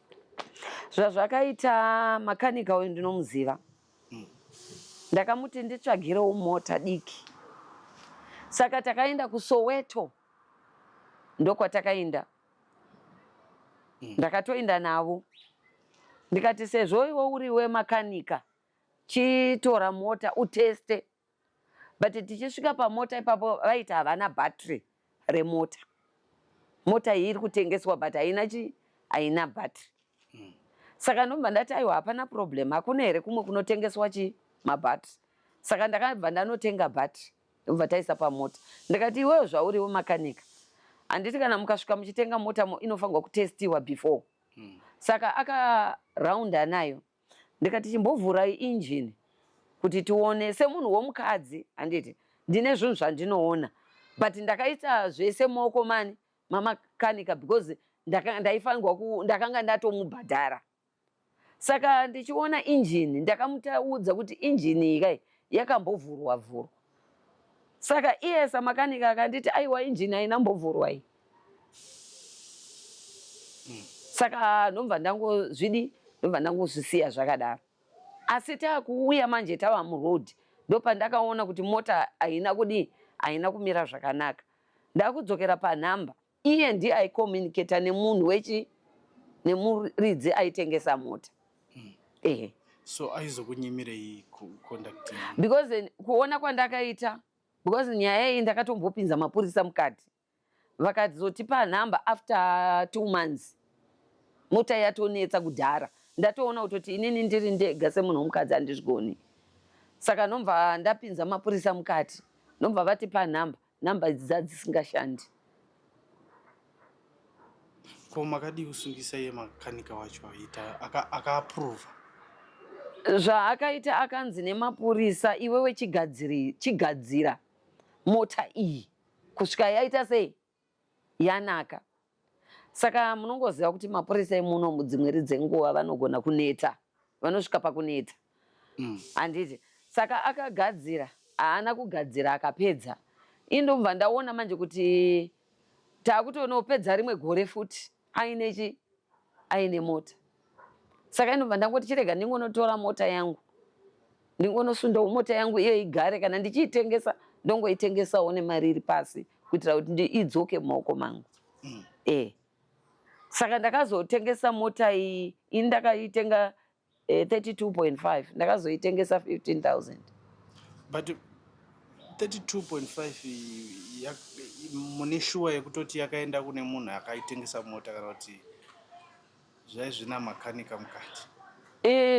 Zvazvakaita makanika uyu ndinomuziva. Ndakamuti nditsvagirewo mota diki. Saka takaenda kuSoweto ndokwatakaenda. Ndakatoenda navo ndikati sezvo iwe uri wemakanika chitora mota uteste. But tichisvika pamota ipapo vaiti havana battery remota. Mota iyi iri kutengeswa but haina chi haina battery. Saka ndobva ndati aiwa hapana problem, hakuna here kumwe kunotengeswa chi mabattery. Saka ndakabva ndanotenga battery ndobva taisa pamota. Ndikati iwewe zvauriwo makanika handiti kana mukasvika muchitenga mota inofanirwa kutestiwa before. Saka akaraunda nayo ndikati chimbovhurai engine kuti tione semunhu womukadzi handiti ndine zvinhu zvandinoona but ndakaita zvese maoko mani mamakanika because ndaifanirwa ndakanga ndatomubhadhara. Saka ndichiona engine ndakamutaudza kuti engine iyi kai yakambovhurwa vhurwa. Saka iye samakanika akanditi aiwa engine haina mbovhurwa iyi. Saka ndobva ndangozvidi ndobva ndangozvisiya zvakadaro. Asi takuuya manje tava muroad ndopandakaona kuti mota haina kudii haina kumira zvakanaka. Ndakudzokera panhamba iye ndiye aicommunicata nemunhu wechi nemuridzi aitengesa mota. Ehe. So aizokunyimirei conduct? Because kuona kwandakaita, because nyaya iyi ndakatombopinza mapurisa mukati. Vakazotipa nhamba after 2 months. Mota yatonetsa kudhara. Ndatoona kutoti inini ndiri ndega semunhu womukadzi handizvigoni. Saka ndomva ndapinza mapurisa mukati. Ndomva vatipa nhamba. Nhamba idzi dzadzisingashandi. Ko makadii kusungisa iye makanika wacho aita akaaprova? Zvaakaita akanzi nemapurisa iwewe chigadzira mota iyi kusvika yaita sei yanaka. Saka munongoziva kuti mapurisa emuno mudzimweri dzenguva vanogona kuneta, vanosvika pakuneta. Handiti? Saka akagadzira, haana kugadzira akapedza. Ini ndobva ndaona manje kuti takutonopedza rimwe gore futi aine chi aine mota. Saka inobva ndangoti chirega ndingonotora mota yangu. Ndingonosundawo mota yangu iyo igare, kana ndichiitengesa ndongoitengesawo nemari iri pasi kuitira kuti idzoke mumaoko mangu. Saka ndakazotengesa mota iyi, ini ndakaitenga 32.5, ndakazoitengesa 15,000. But 32.5 mune shuwa yekutoti yakaenda kune munhu akaitengesa mota kana kuti zvaizvina makanika mukati?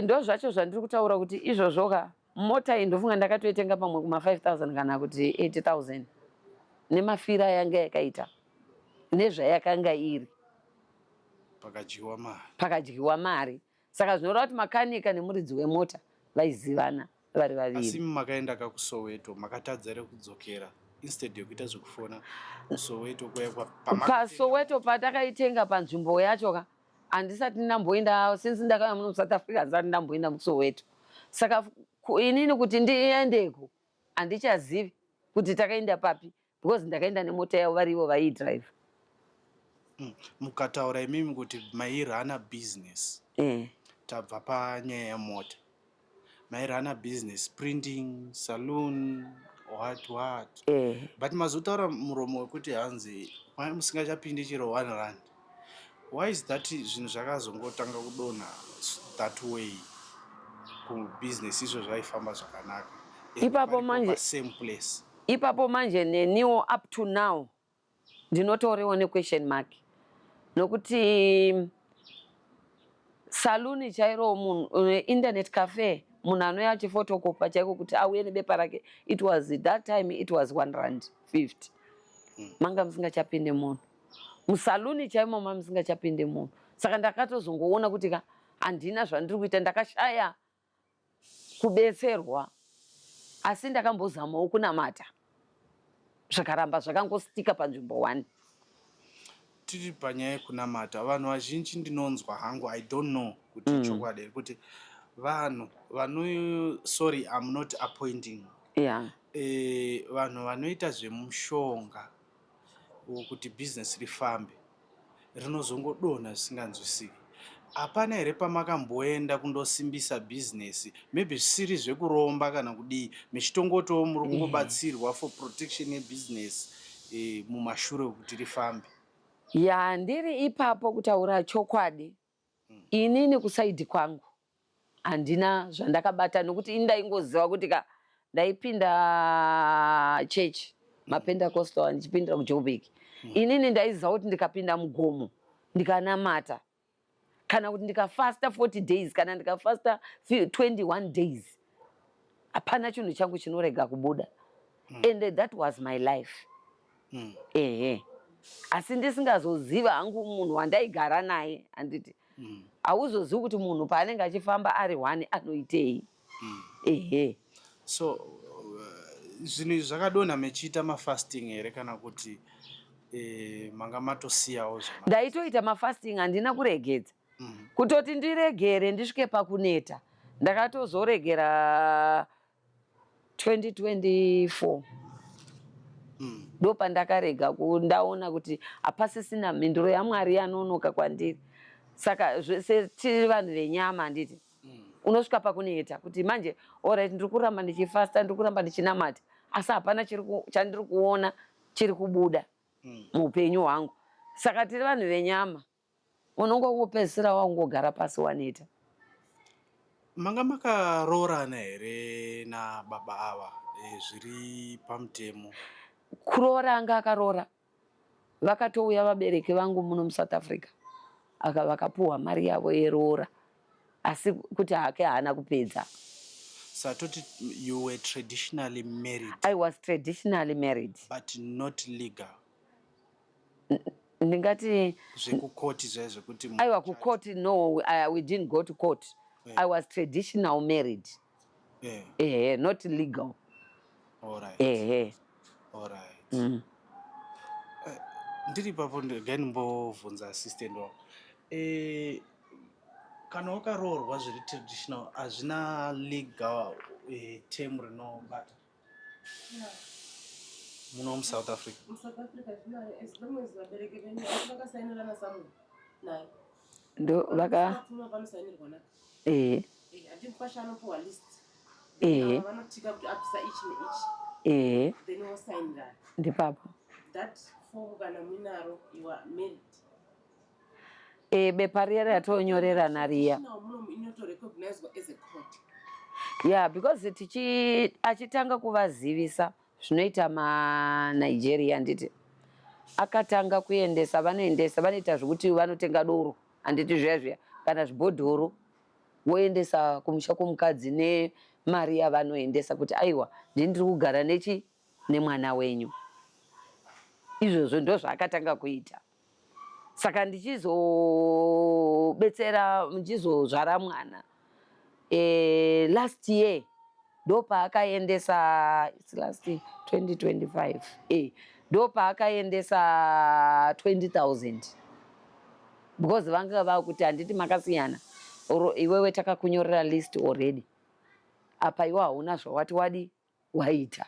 Ndo zvacho zvandiri kutaura kuti izvozvo ka mota iyi ndofunga ndakatoitenga pamwe kuma 5,000 kana kuti 80,000 nemafira yanga yakaita nezvayakanga iri. Pakadyiwa mari. Pakadyiwa mari. Saka zvinoreva kuti makanika nemuridzi wemota vaizivana vari vaviri. Asi makaenda ka kuSoweto makatadza here kudzokera instead yekuita zvekufona kuSoweto kuya PaSoweto patakaitenga panzvimbo yacho ka handisati ndamboenda since ndakauya muno muSouth Africa, handisati ndamboenda muSoweto. Saka inini kuti ndiendeko handichazivi kuti takaenda papi because ndakaenda nemota yavo vari ivo vaiidrive. Mukataura imimi kuti mairana business. Tabva panyaya yemota. Mairana business, printing, saloon, what what. But mazotaura muromo wekuti hanzi musingachapindi chero 1 rand. Why is that zvinhu zvakazongotanga kudonha that way kubusiness izvo zvaifamba zvakanaka? Ipapo manje same place. Ipapo manje neniwo up to now ndinotoriwo nequestion mark nokuti saluni chairo munhu internet cafe munhu anouya achifotokopa chaiko kuti auye nebepa rake, it was that time it was 1 rand 50. Manga musingachapinde munhu musaluni chaimo, ma musingachapinde munhu. Saka ndakatozongoona kuti ka handina zvandiri kuita, ndakashaya kubetserwa, asi ndakambozamawo kunamata zvakaramba zvakangostika panzvimbo 1. Tiri panyaya yekunamata, vanhu vazhinji ndinonzwa hangu, I don't know kuti chokwadi here, kuti Vanhu vano sorry I'm not appointing. Yeah. Eh, vanhu vanoita zvemushonga kuti business rifambe rinozongodonha zvisinganzwisiki. Hapana here pamakamboenda kundosimbisa business maybe zvisiri zvekuromba kana kudii muchitongotiwo muri kungobatsirwa for protection yebusiness eh, mumashure kuti rifambe? Ya, ndiri ipapo kutaura chokwadi. Inini kuside kwangu handina zvandakabata nokuti ini ndaingoziva kuti ka ndaipinda church maPentecostal ndichipindira kuJoburg. Inini ndaiziva kuti ndikapinda mugomo ndikanamata kana kuti ndikafasta 40 days kana ndikafasta 21 days hapana chinhu changu chinorega kubuda and that was my life. Ehe, asi ndisingazoziva hangu munhu wandaigara naye handiti hauzozivi kuti munhu paanenge achifamba ari one anoitei. Ehe. So zvinhu izvi zvakadonha mechiita mafasting here kana kuti manga matosiyawo zvema? Ndaitoita mafasting, handina kuregedza. Kutoti ndiregere ndisvike pakuneta, ndakatozoregera 2024 ndo pandakarega ndaona kuti hapasisina mhinduro yaMwari yanonoka kwandiri. Saka zvese tiri vanhu venyama handiti unosvika pakuneta kuti manje alright, ndiri kuramba ndichifasta, ndiri kuramba ndichinamata, asi hapana chandiri kuona chiri kubuda muupenyu hwangu. Saka tiri vanhu venyama, unongopedzisira wangogara pasi waneta. Manga makaroorana here nababa ava zviri pamutemo? Kuroora anga akaroora. Vakatouya vabereki vangu muno muSouth Africa aka vakapuhwa mari yavo yeroora, asi kuti hake haana kupedza. Satoti you were traditionally married? I was traditionally married. But not legal? Ndingati zvekukoti zvai zvekuti Aiwa, kukoti no, we didn't go to court. I was traditional married. Ehe, not legal. Alright. Ehe. Alright. Ndiri ipapo regai ndimbobvunza assistant wako. Kana wakaroorwa zviri traditional hazvina legal term rinobata muno muSouth Africa? MuSouth Africa zvinayo as long as vabereki venyu asi vakasainirana somewhere nayo. Ndo vaka Pfuma panosainirwa nako. Ehe. Handi mukwasha anopuhwa list. Ehe. Ava vanotika kuti abvisa ichi neichi. Ehe. Then wosainirana. Ndipapo. That form kana muinaro, you are married. Bepa riya ratonyorerana riya. Now munomu inotorecognizwa as a court. Yeah, because tichi achitanga kuvazivisa zvinoita maNigeria handiti akatanga kuendesa, vanoendesa, vanoita zvekuti vanotenga doro handiti zviya zviya kana zvibhodhoro voendesa kumusha kwomukadzi nemari yavanoendesa kuti aiwa ndini ndiri kugara nechi nemwana wenyu. Izvozvo ndo zvaakatanga kuita. Saka ndichizobetsera ndichizozvara mwana last year ndo paakaendesa, it's last 2025, ndo paakaendesa 20,000 because vanga vakuti handiti makasiyana or iwewe takakunyorera list already, apa iwe hauna zvawati wadi waita.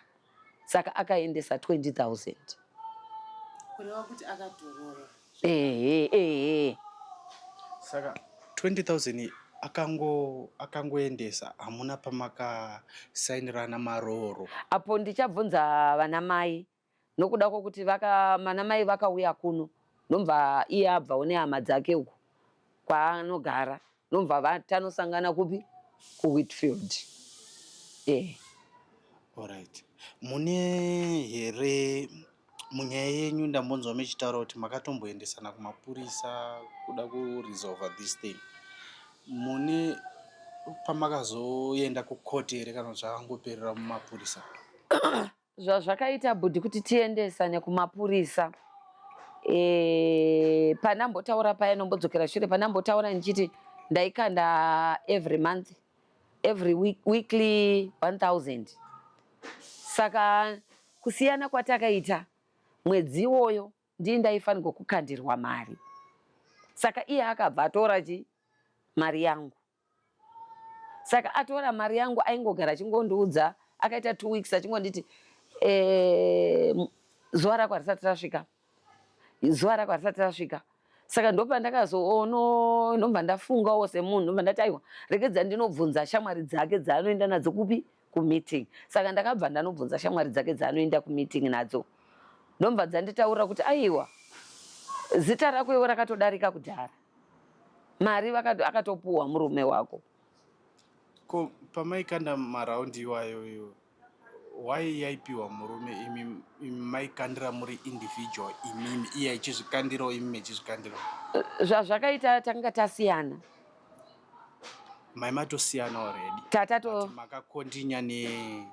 Saka akaendesa 20,000. Kureva kuti akatorora. Ehe. Saka 20,000 akangoendesa, hamuna pamakasainirana marooro? Apo ndichabvunza vana mai nokuda kwokuti vana mai vakauya kuno ndomva iye abvawo nehama dzake uku kwaanogara ndomva tanosangana kupi, kuWhitfield. Alright, mune here munyaya yenyu ndambonzwa muchitaura kuti makatomboendesana kumapurisa kuda kuresolva this thing? Mune pamakazoenda kukoti here kana zvakangoperera mumapurisa? Zvazvakaita bhudhi kuti tiendesane kumapurisa, pandambotaura paya nombodzokera shure pandambotaura ndichiti ndaikanda every month, every week, weekly 1000. Saka kusiyana kwatakaita mwedzi iwoyo ndii ndaifanirwa kukandirwa mari, saka iye akabva atora chi mari yangu. Saka atora mari yangu aingogara achingondiudza, akaita 2 weeks achingonditi eh, zuva rako harisati rasvika, zuva rako harisati rasvika. Saka ndopandakazoono ndobva ndafungawo semunhu, ndobva ndati aiwa, regedza ndinobvunza shamwari dzake dzaanoenda nadzo kupi, kumeeting. Saka ndakabva ndanobvunza shamwari dzake dzaanoenda kumeeting nadzo, ndobva dzanditaurira kuti aiwa, zita rako iwe rakatodarika kudhara, mari akatopuhwa murume wako. Ko pamaikanda maraundi iwayo iwo, why yaipiwa murume, imi maikandira muri individual, imimi, iye achizvikandirawo, imi mechizvikandirawo? Zvazvakaita, tanga tasiyana. Mai matosiyana already? Tatato. But makakontinya ne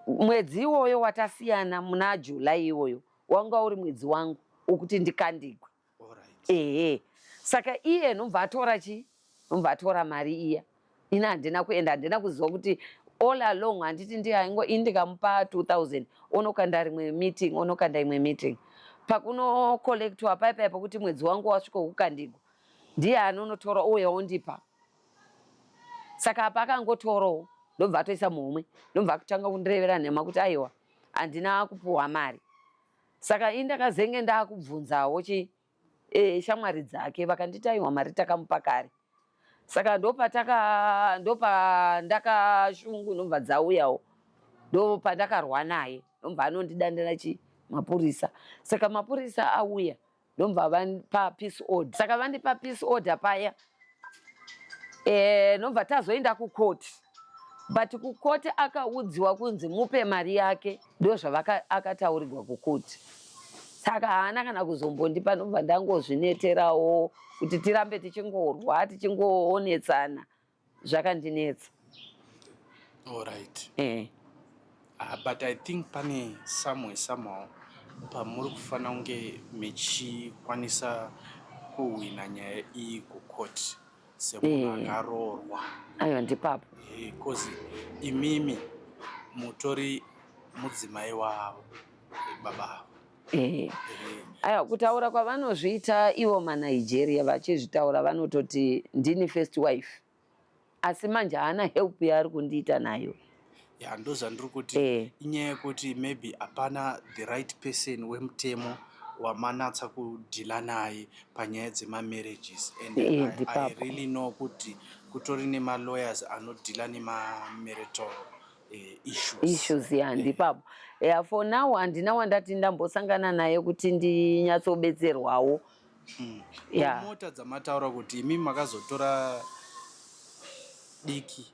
Mwedzi iwoyo watasiyana muna July iwoyo wanga uri mwedzi wangu wokuti ndikandigwe. Ehe, saka iye nobva atora chi nobva atora mari iya. Ini handina kuenda, handina kuziva kuti all along handiti ndiye aingo ini ndikamupa 2000 onokanda rimwe meeting, onokanda imwe meeting, pakunocollectwa pai pai pokuti mwedzi wangu wasvika wekukandigwa, ndiye anonotora ouya ondipa. Saka apa akangotorawo, ndobva atoisa muhomwe, ndobva akutanga kundirevera nhema kuti aiwa, handina kupuhwa mari. Saka ini ndakazenge ndakubvunzawo chi shamwari dzake, vakanditi aiwa, mari takamupa kare. Saka ndopataka ndopandakashungu ndobva dzauyawo, ndopandakarwa naye, ndobva anondidandira chi mapurisa. Saka mapurisa auya, ndobva vandipa peace order. Saka vandipa peace order paya, ndobva tazoenda kukoti, but kukoti akaudziwa kunzi mupe mari yake, ndo zvavakataurirwa kukoti. Saka haana kana kuzombondipa, ndobva ndangozvineterawo kuti tirambe tichingorwa, tichingoonetsana, zvakandinetsa. Alright. But I think pane somewhere, somehow pamuri kufanira kunge mechikwanisa kuhwina nyaya iyi kucourt semunhu akaroorwa. Aiwa, ndipapo. 'Cause imimi mutori mudzimai wavo baba avo. Aiwa, kutaura kwavanozviita ivo maNigeria, vachizvitaura vanototi ndini first wife, asi manje haana help yaari kundiita nayo. Ya, ndo zvandiri kuti inyaya yekuti maybe hapana the right person wemutemo wamanatsa kudhila naye panyaya dzemamarriages, and I Ndipapo. really know kuti kutori nemalawyers anodhila nemamarital issues. Issues, ya, ndipapo. Ya, for now handina wandati ndambosangana naye kuti ndinyatsobetserwawo. Ya. Mota dzamataura kuti imi makazotora diki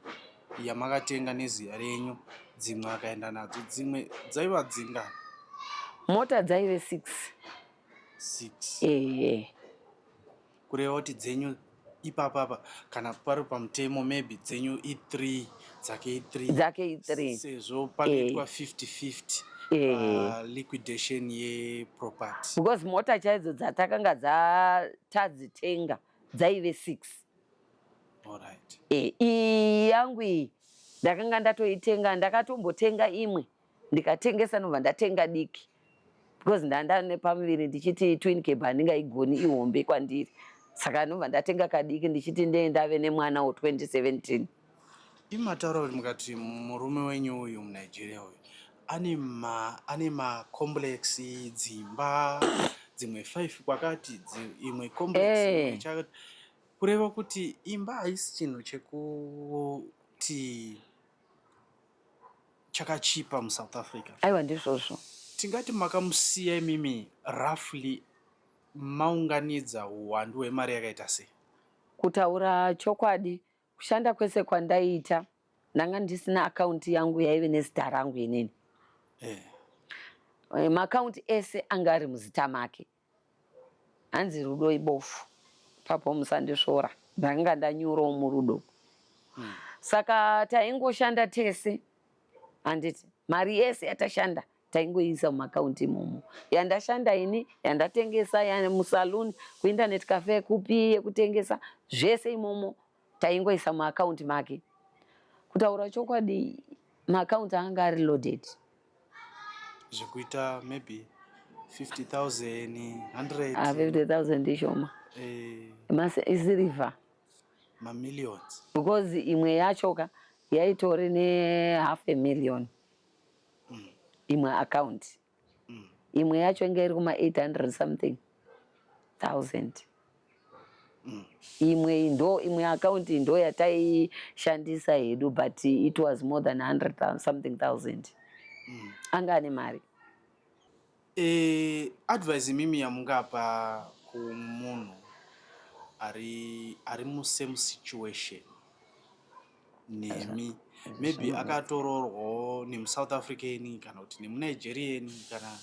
yamakatenga neziya renyu, dzimwe akaenda nadzo, dzimwe dzaiva dzingani? Mota dzaive 6. Six? Ehe. Kureva kuti dzenyu ipapapa, kana pari pamutemo, maybe dzenyu i3, dzake i3? Dzake i3. Sezvo panoitwa 50-50 liquidation yeproperty. Because mota chaidzo dzatakanga tadzitenga dzaive 6. Iyi yangu iyi ndakanga ndatoitenga, ndakatombotenga imwe ndikatengesa, ndobva ndatenga diki because ndanda nepamuviri, ndichiti twin cab handingaigoni, ihombe kwandiri. Saka ndobva ndatenga kadiki ndichiti ndee ndave nemwana wo2017. Imataura kuti mukati murume wenyu uyu muNigeria uyu ane macomplex, dzimba dzimwe 5 kwakati, imwe complex, imwe chakati, kureva kuti imba haisi chinhu chekuti chakachipa muSouth Africa. Aiwa, ndizvozvo. Tingati makamusiya imimi roughly maunganidza uwandu hwemari yakaita sei? Kutaura chokwadi, kushanda kwese kwandaiita ndanga ndisina akaunti yangu yaive nezita rangu inini. Maakaunti ese anga ari muzita make. Hanzi rudo ibofu, papo musandisvora, ndanga ndanyurawo murudo. Saka taingoshanda tese, handiti mari yese yatashanda taingoiisa mumaakaunti imomo, yandashanda ini, yandatengesa musaluni, kuinternet cafe, kupi, yekutengesa, zvese imomo taingoisa muakaunti make. Kutaura chokwadi, maakaunti anga ari loaded. Zvekuita maybe 50,000, 100? Ah, 50,000 ishoma. Isirivha. Mamillions. Because imwe yacho ka yaitori nehalf a million imwe account. Imwe yacho inge iri kuma 800 something thousand. Imwe ndo imwe account ndo yataishandisa hedu, but it was more than 100 something thousand. Anga ane mari. Advice imimi yamungapa kumunhu ari musame situation nemi, maybe akatoroorwawo nemuSouth African kana kuti nemuNigerian kana,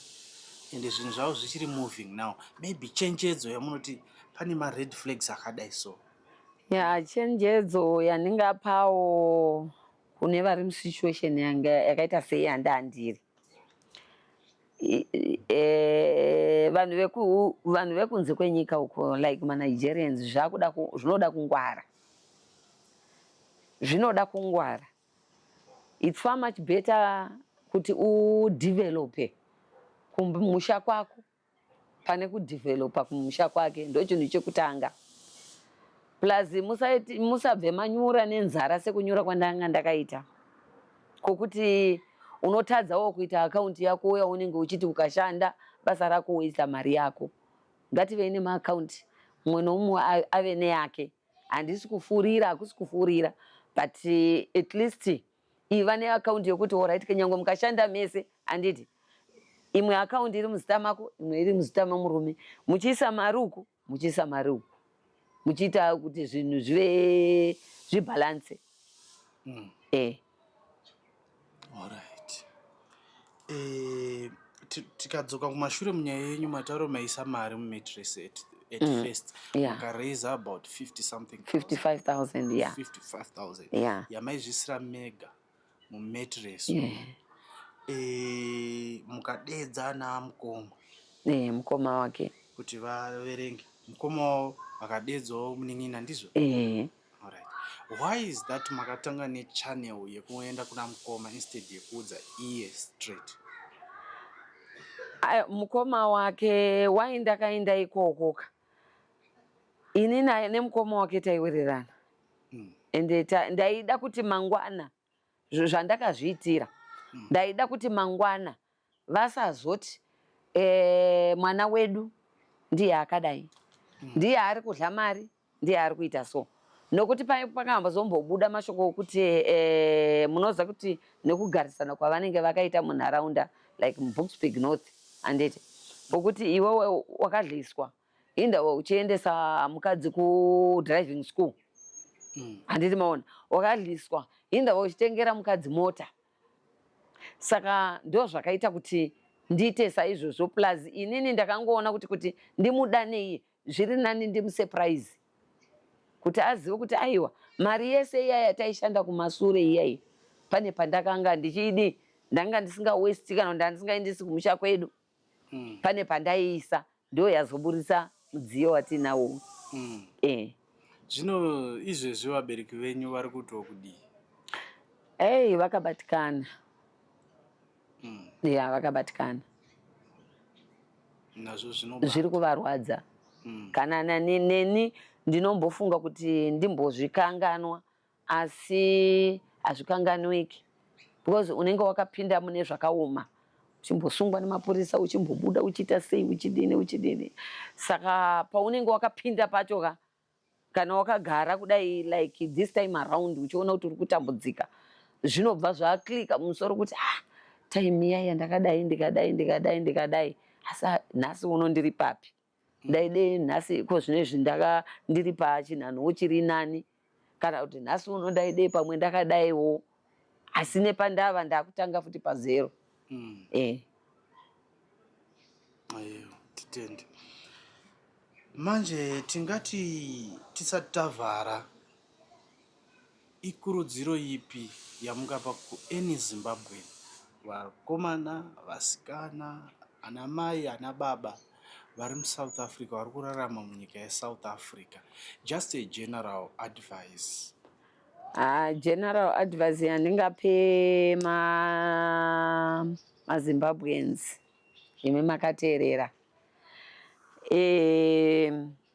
ende zvinhu zvavo zvichiri moving now, maybe chenjedzo yamunoti pane mared flags akadai so? Ya, chenjedzo yandingapawo kune vari musituation yanga yakaita sei yandandiri, vanhu vekunze kwenyika uko, like maNigerians, zvakuda zvinoda kungwara, zvinoda kungwara. It's far much better kuti udevelope kumusha kwako pane kudevelopa kumusha kwake. Ndo chinhu chekutanga. Plus musabve manyura nenzara sekunyura kwandanga ndakaita, kwokuti unotadzawo kuita akaunti yako yaunenge uchiti ukashanda basa rako woisa mari yako. Ngativei nemaakaunti, mumwe nomumwe ave neyake. Handisi kufurira, hakusi kufurira, but at least iva neakaunti yokuti alright, kunyange mukashanda mese, handiti, imwe akaunti iri muzita mako, imwe iri muzita memurume, muchiisa mari uku, muchiisa mari uku, muchiita kuti zvinhu zvive zvibalance. Alright, tikadzoka kumashure munyaya yenyu, matauro maisa mari mumattress at first, makaraisa about 50 something. 55,000, yeah. 55,000 Yeah. yamaizvisira mega mumattress. Yeah. Mukadedza namukoma Mukoma wake. Kuti vaverenge, mukoma wavo vakadedzawo munin'ina, ndizvo? Eh. Alright. Why is that makatanga nechannel yekuenda kuna mukoma instead yekuudza iye straight? Ayo, mukoma wake wai ndakaenda ikoko ka, ini naye nemukoma wake taiwirirana. Ende ndaida kuti mangwana, zvandakazviitira, ndaida kuti mangwana vasazoti mwana wedu ndiye akadai, ndiye ari kudya mari, ndiye ari kuita so, nokuti pakambozombobuda mashoko okuti munoziva kuti nekugarisana kwavanenge vakaita munharaunda, like muBoksburg North, handiti, pokuti iwewe wakadliswa indawa uchiendesa mukadzi kudriving school, handiti maona, wakadliswa indawa uchitengera mukadzi mota. Saka ndo zvakaita kuti ndiite saizvozvo. Plus inini ndakangoona kuti ndimudanei zviri nani ndimusurprise, kuti azive kuti aiwa, mari yese iya yataishanda kumasure iyai, pane pandakanga ndichidi, ndanga ndisingawesti kana kuti ndandisingaendesi kumusha kwedu. Pane pandaiisa, ndo yazoburisa mudziyo watinawo. Zvino izvezvi vabereki venyu vari kutiwo kudii? Ei, vakabatikana. Ya, vakabatikana. Nazvo zvinobata. Zviri kuvarwadza. Kana neni ndinombofunga kuti ndimbozvikanganwa, asi hazvikanganwiki, because unenge wakapinda mune zvakaoma, uchimbosungwa nemapurisa, uchimbobuda, uchiita sei, uchidini, uchidini. Saka paunenge wakapinda pacho ka, kana wakagara kudai like this time around, uchiona kuti uri kutambudzika, zvinobva zvaclicka mumusoro kuti, ah, time iya yandakadai, ndikadai, ndikadai, ndikadai, asi nhasi uno ndiri papi? Ndaidei nhasi ko zvinezvi ndaka ndiri pachinhanhowo chiri nani, kana kuti nhasi uno ndaidei pamwe ndakadaiwo, asi nepandava ndakutanga futi pazero. Aiwa, titende. Manje tingati tisati tavhara, ikurudziro ipi yamungapa kuany Zimbabwean, vakomana, vasikana, ana mai, ana baba vari muSouth Africa, vari kurarama munyika yeSouth Africa? Just a general advice. Ah, general advice yandingape maZimbabweans imi makateerera,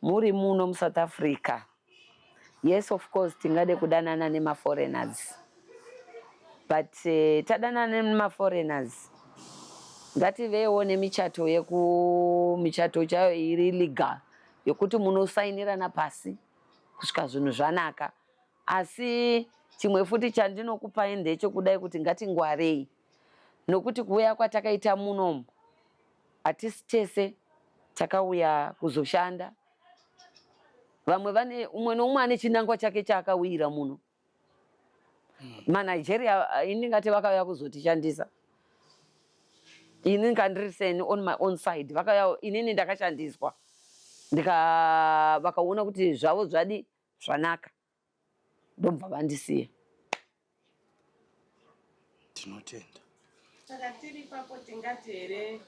muri muno muSouth Africa. Yes, of course tingade kudanana nemaforeigners, but tadanana nemaforeigners ngativewo nemichato yekumichato chayo iri legal yokuti munosainirana pasi kusvika zvinhu zvanaka. Asi chimwe futi chandinokupai ndechokudai kuti ngatingwarei nokuti kuuya kwatakaita munomu hatisi tese takauya kuzoshanda. Vamwe vane umwe noumwe ane chinangwa chake chaakawira muno. MaNigeria ini ndingati vakauya kuzotishandisa. Ini ndikandiri seni on my own side vakauya, inini ndakashandiswa ndika vakaona kuti zvavo zvadi zvanaka ndobva vandisiya. Tinotenda. Saka tiri ipapo tingati here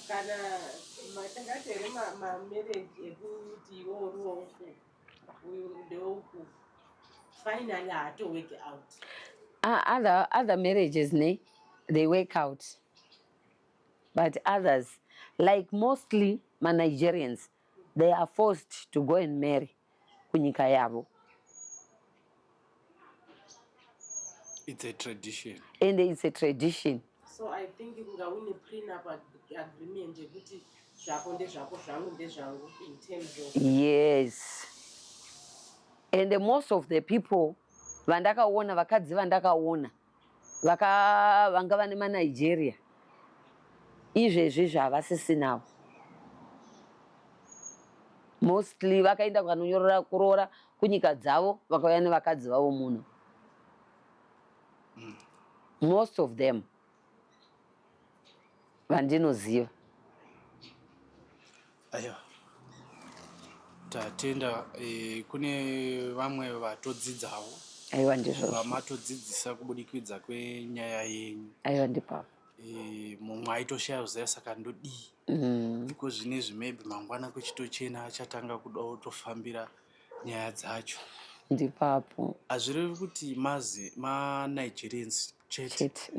kana tingati here mamarriage ekuti iwe uri weuku uyu ndeweuku finally haato work out? Other marriages ne, they work out, but others, like mostly maNigerians, they are forced to go and marry kunyika yavo. It's a tradition. And it's a tradition. So I think kunga une prenup agreement yekuti zvako ndezvako, zvangu ndezvangu in terms of Yes. And most of the people vandakaona, vakadzi vandakaona vanga vane maNigeria izvezvi zvavasisinawo, mostly vakaenda kukanonyorora kuroora kunyika dzavo, vakauya nevakadzi vavo muno, most of them vandinoziva. Aiwa, tatenda. Kune vamwe vatodzidzawo Aiwa, ndizvozvo. vamatodzidzisa kubudikidza kwenyaya yenyu. Aiwa, ndipapo. Mumwe aitoshaya kuziva saka ndodii, because zvinezvi maybe mangwana kuchitochena achatanga kuda kutofambira nyaya dzacho. Ndipapo. Hazvirevi kuti mazi maNigerians chete. Chete.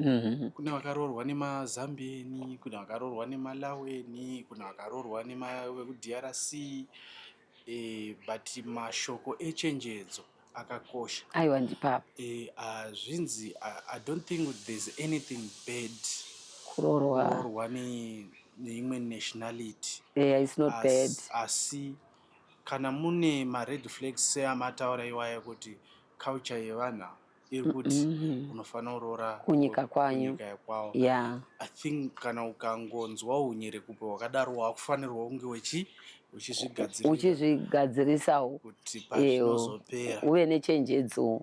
Kune vakaroorwa nemaZambian, kune vakaroorwa nemaLaweni, kune vakaroorwa nevekuDRC, but mashoko echenjedzo akakosha. Aiwa, ndipapo. Zvinzi I don't think there's anything bad kuroorwa kuroorwa neimwe nationality. Yeah, it's not bad. Asi kana mune mared flags seamataura iwaya kuti culture yevanhu iri kuti unofanira kuroora kunyika kwanyu. Kunyika kwavo. I think kana ukangonzwa unyerekupe hwakadaro, wakufanirwa kunge uchizvigadzirira uchizvigadzirisawo kuti pazvinozopera uve nechenjedzo.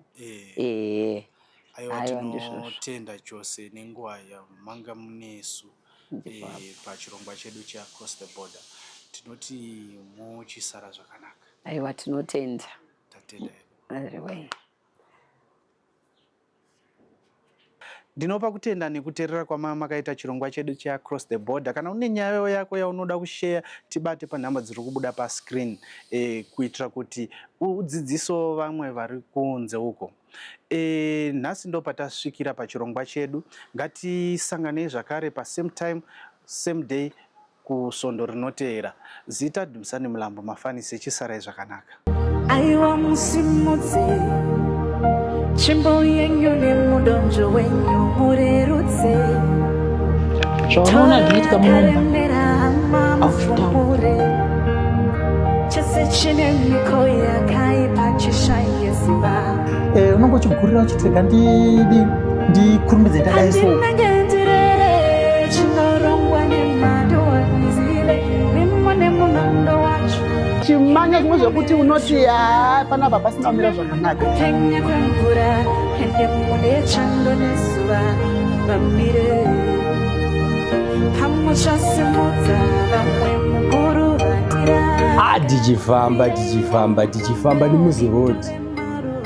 Aiwa. Aiwa, ndizvozvo. Tinotenda chose nenguva yamanga munesu pachirongwa chedu cheAcross the Border. Tinoti muchisara zvakanaka. Aiwa, tinotenda. Tatenda hedu. Aiwa. Ndinopa kutenda nekuteerera kwamanga makaita chirongwa chedu cheAcross the Border. Kana une nyaya yako yaunoda kusheya, tibate panhamba dziri kubuda pascreen, kuitira kuti udzidzisewo vamwe vari kunze uko. Nhasi ndo patasvikira pachirongwa chedu. Ngatisanganei zvakare pasame time, same day kusvondo rinoteera. Zita Dumisani Mulambo Mafanisi. Chisarai zvakanaka. Aiwa, musimudze tsvimbo yenyu nemudonzvo wenyu murerutse. Zvaunoona zvinoitika munomba Karemera hama hauzvitauri. mufumure chese chine miko yakaipa chishaye simba. Unonge uchigurira uchiti rega ndidi ndikurumidze ndadai so. Handinenge ndirere chinorongwa nemadoanzile mimo nemunondo wacho. Chimanya zvimwe zvekuti unoti ha, panapa pasina kumira zvakanaka. Kupenya kwemvura ende mune chando nezuva vamire pamwe zvasimudza vamwe mukuru vandira. Tichifamba, tichifamba, tichifamba nemuziroad,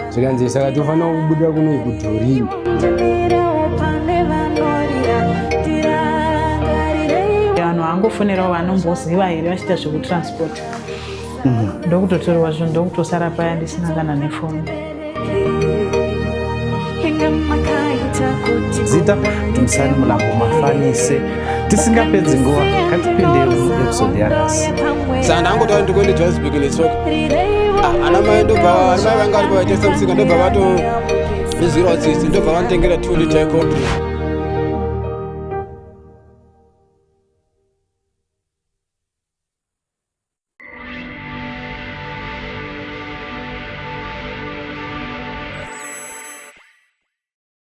zvikanzi saka tofanira kubuda kuno kudhorini. Ndimirewo pane vanorira ndirangarireiwo. Vanhu vangofonerawo vanomboziva here vachiita zvekutransport, ndokutotorwa zvinhu, ndokutosara paya ndisina kana nefoni. Inga makaita kuti Zita Dumisani Mulambo Mafanise. Tisingapedzi nguva, ngatipinde muepisode yanhasi. Saka ndangotaura ndikuende Johannesburg netsoka. Ah, ana mai ndobva, ana mai vanga varipo vaitengesa musika, ndobva vatondinzwirawo tsitsi, ndobva vanditengera 2 liter yecold drink.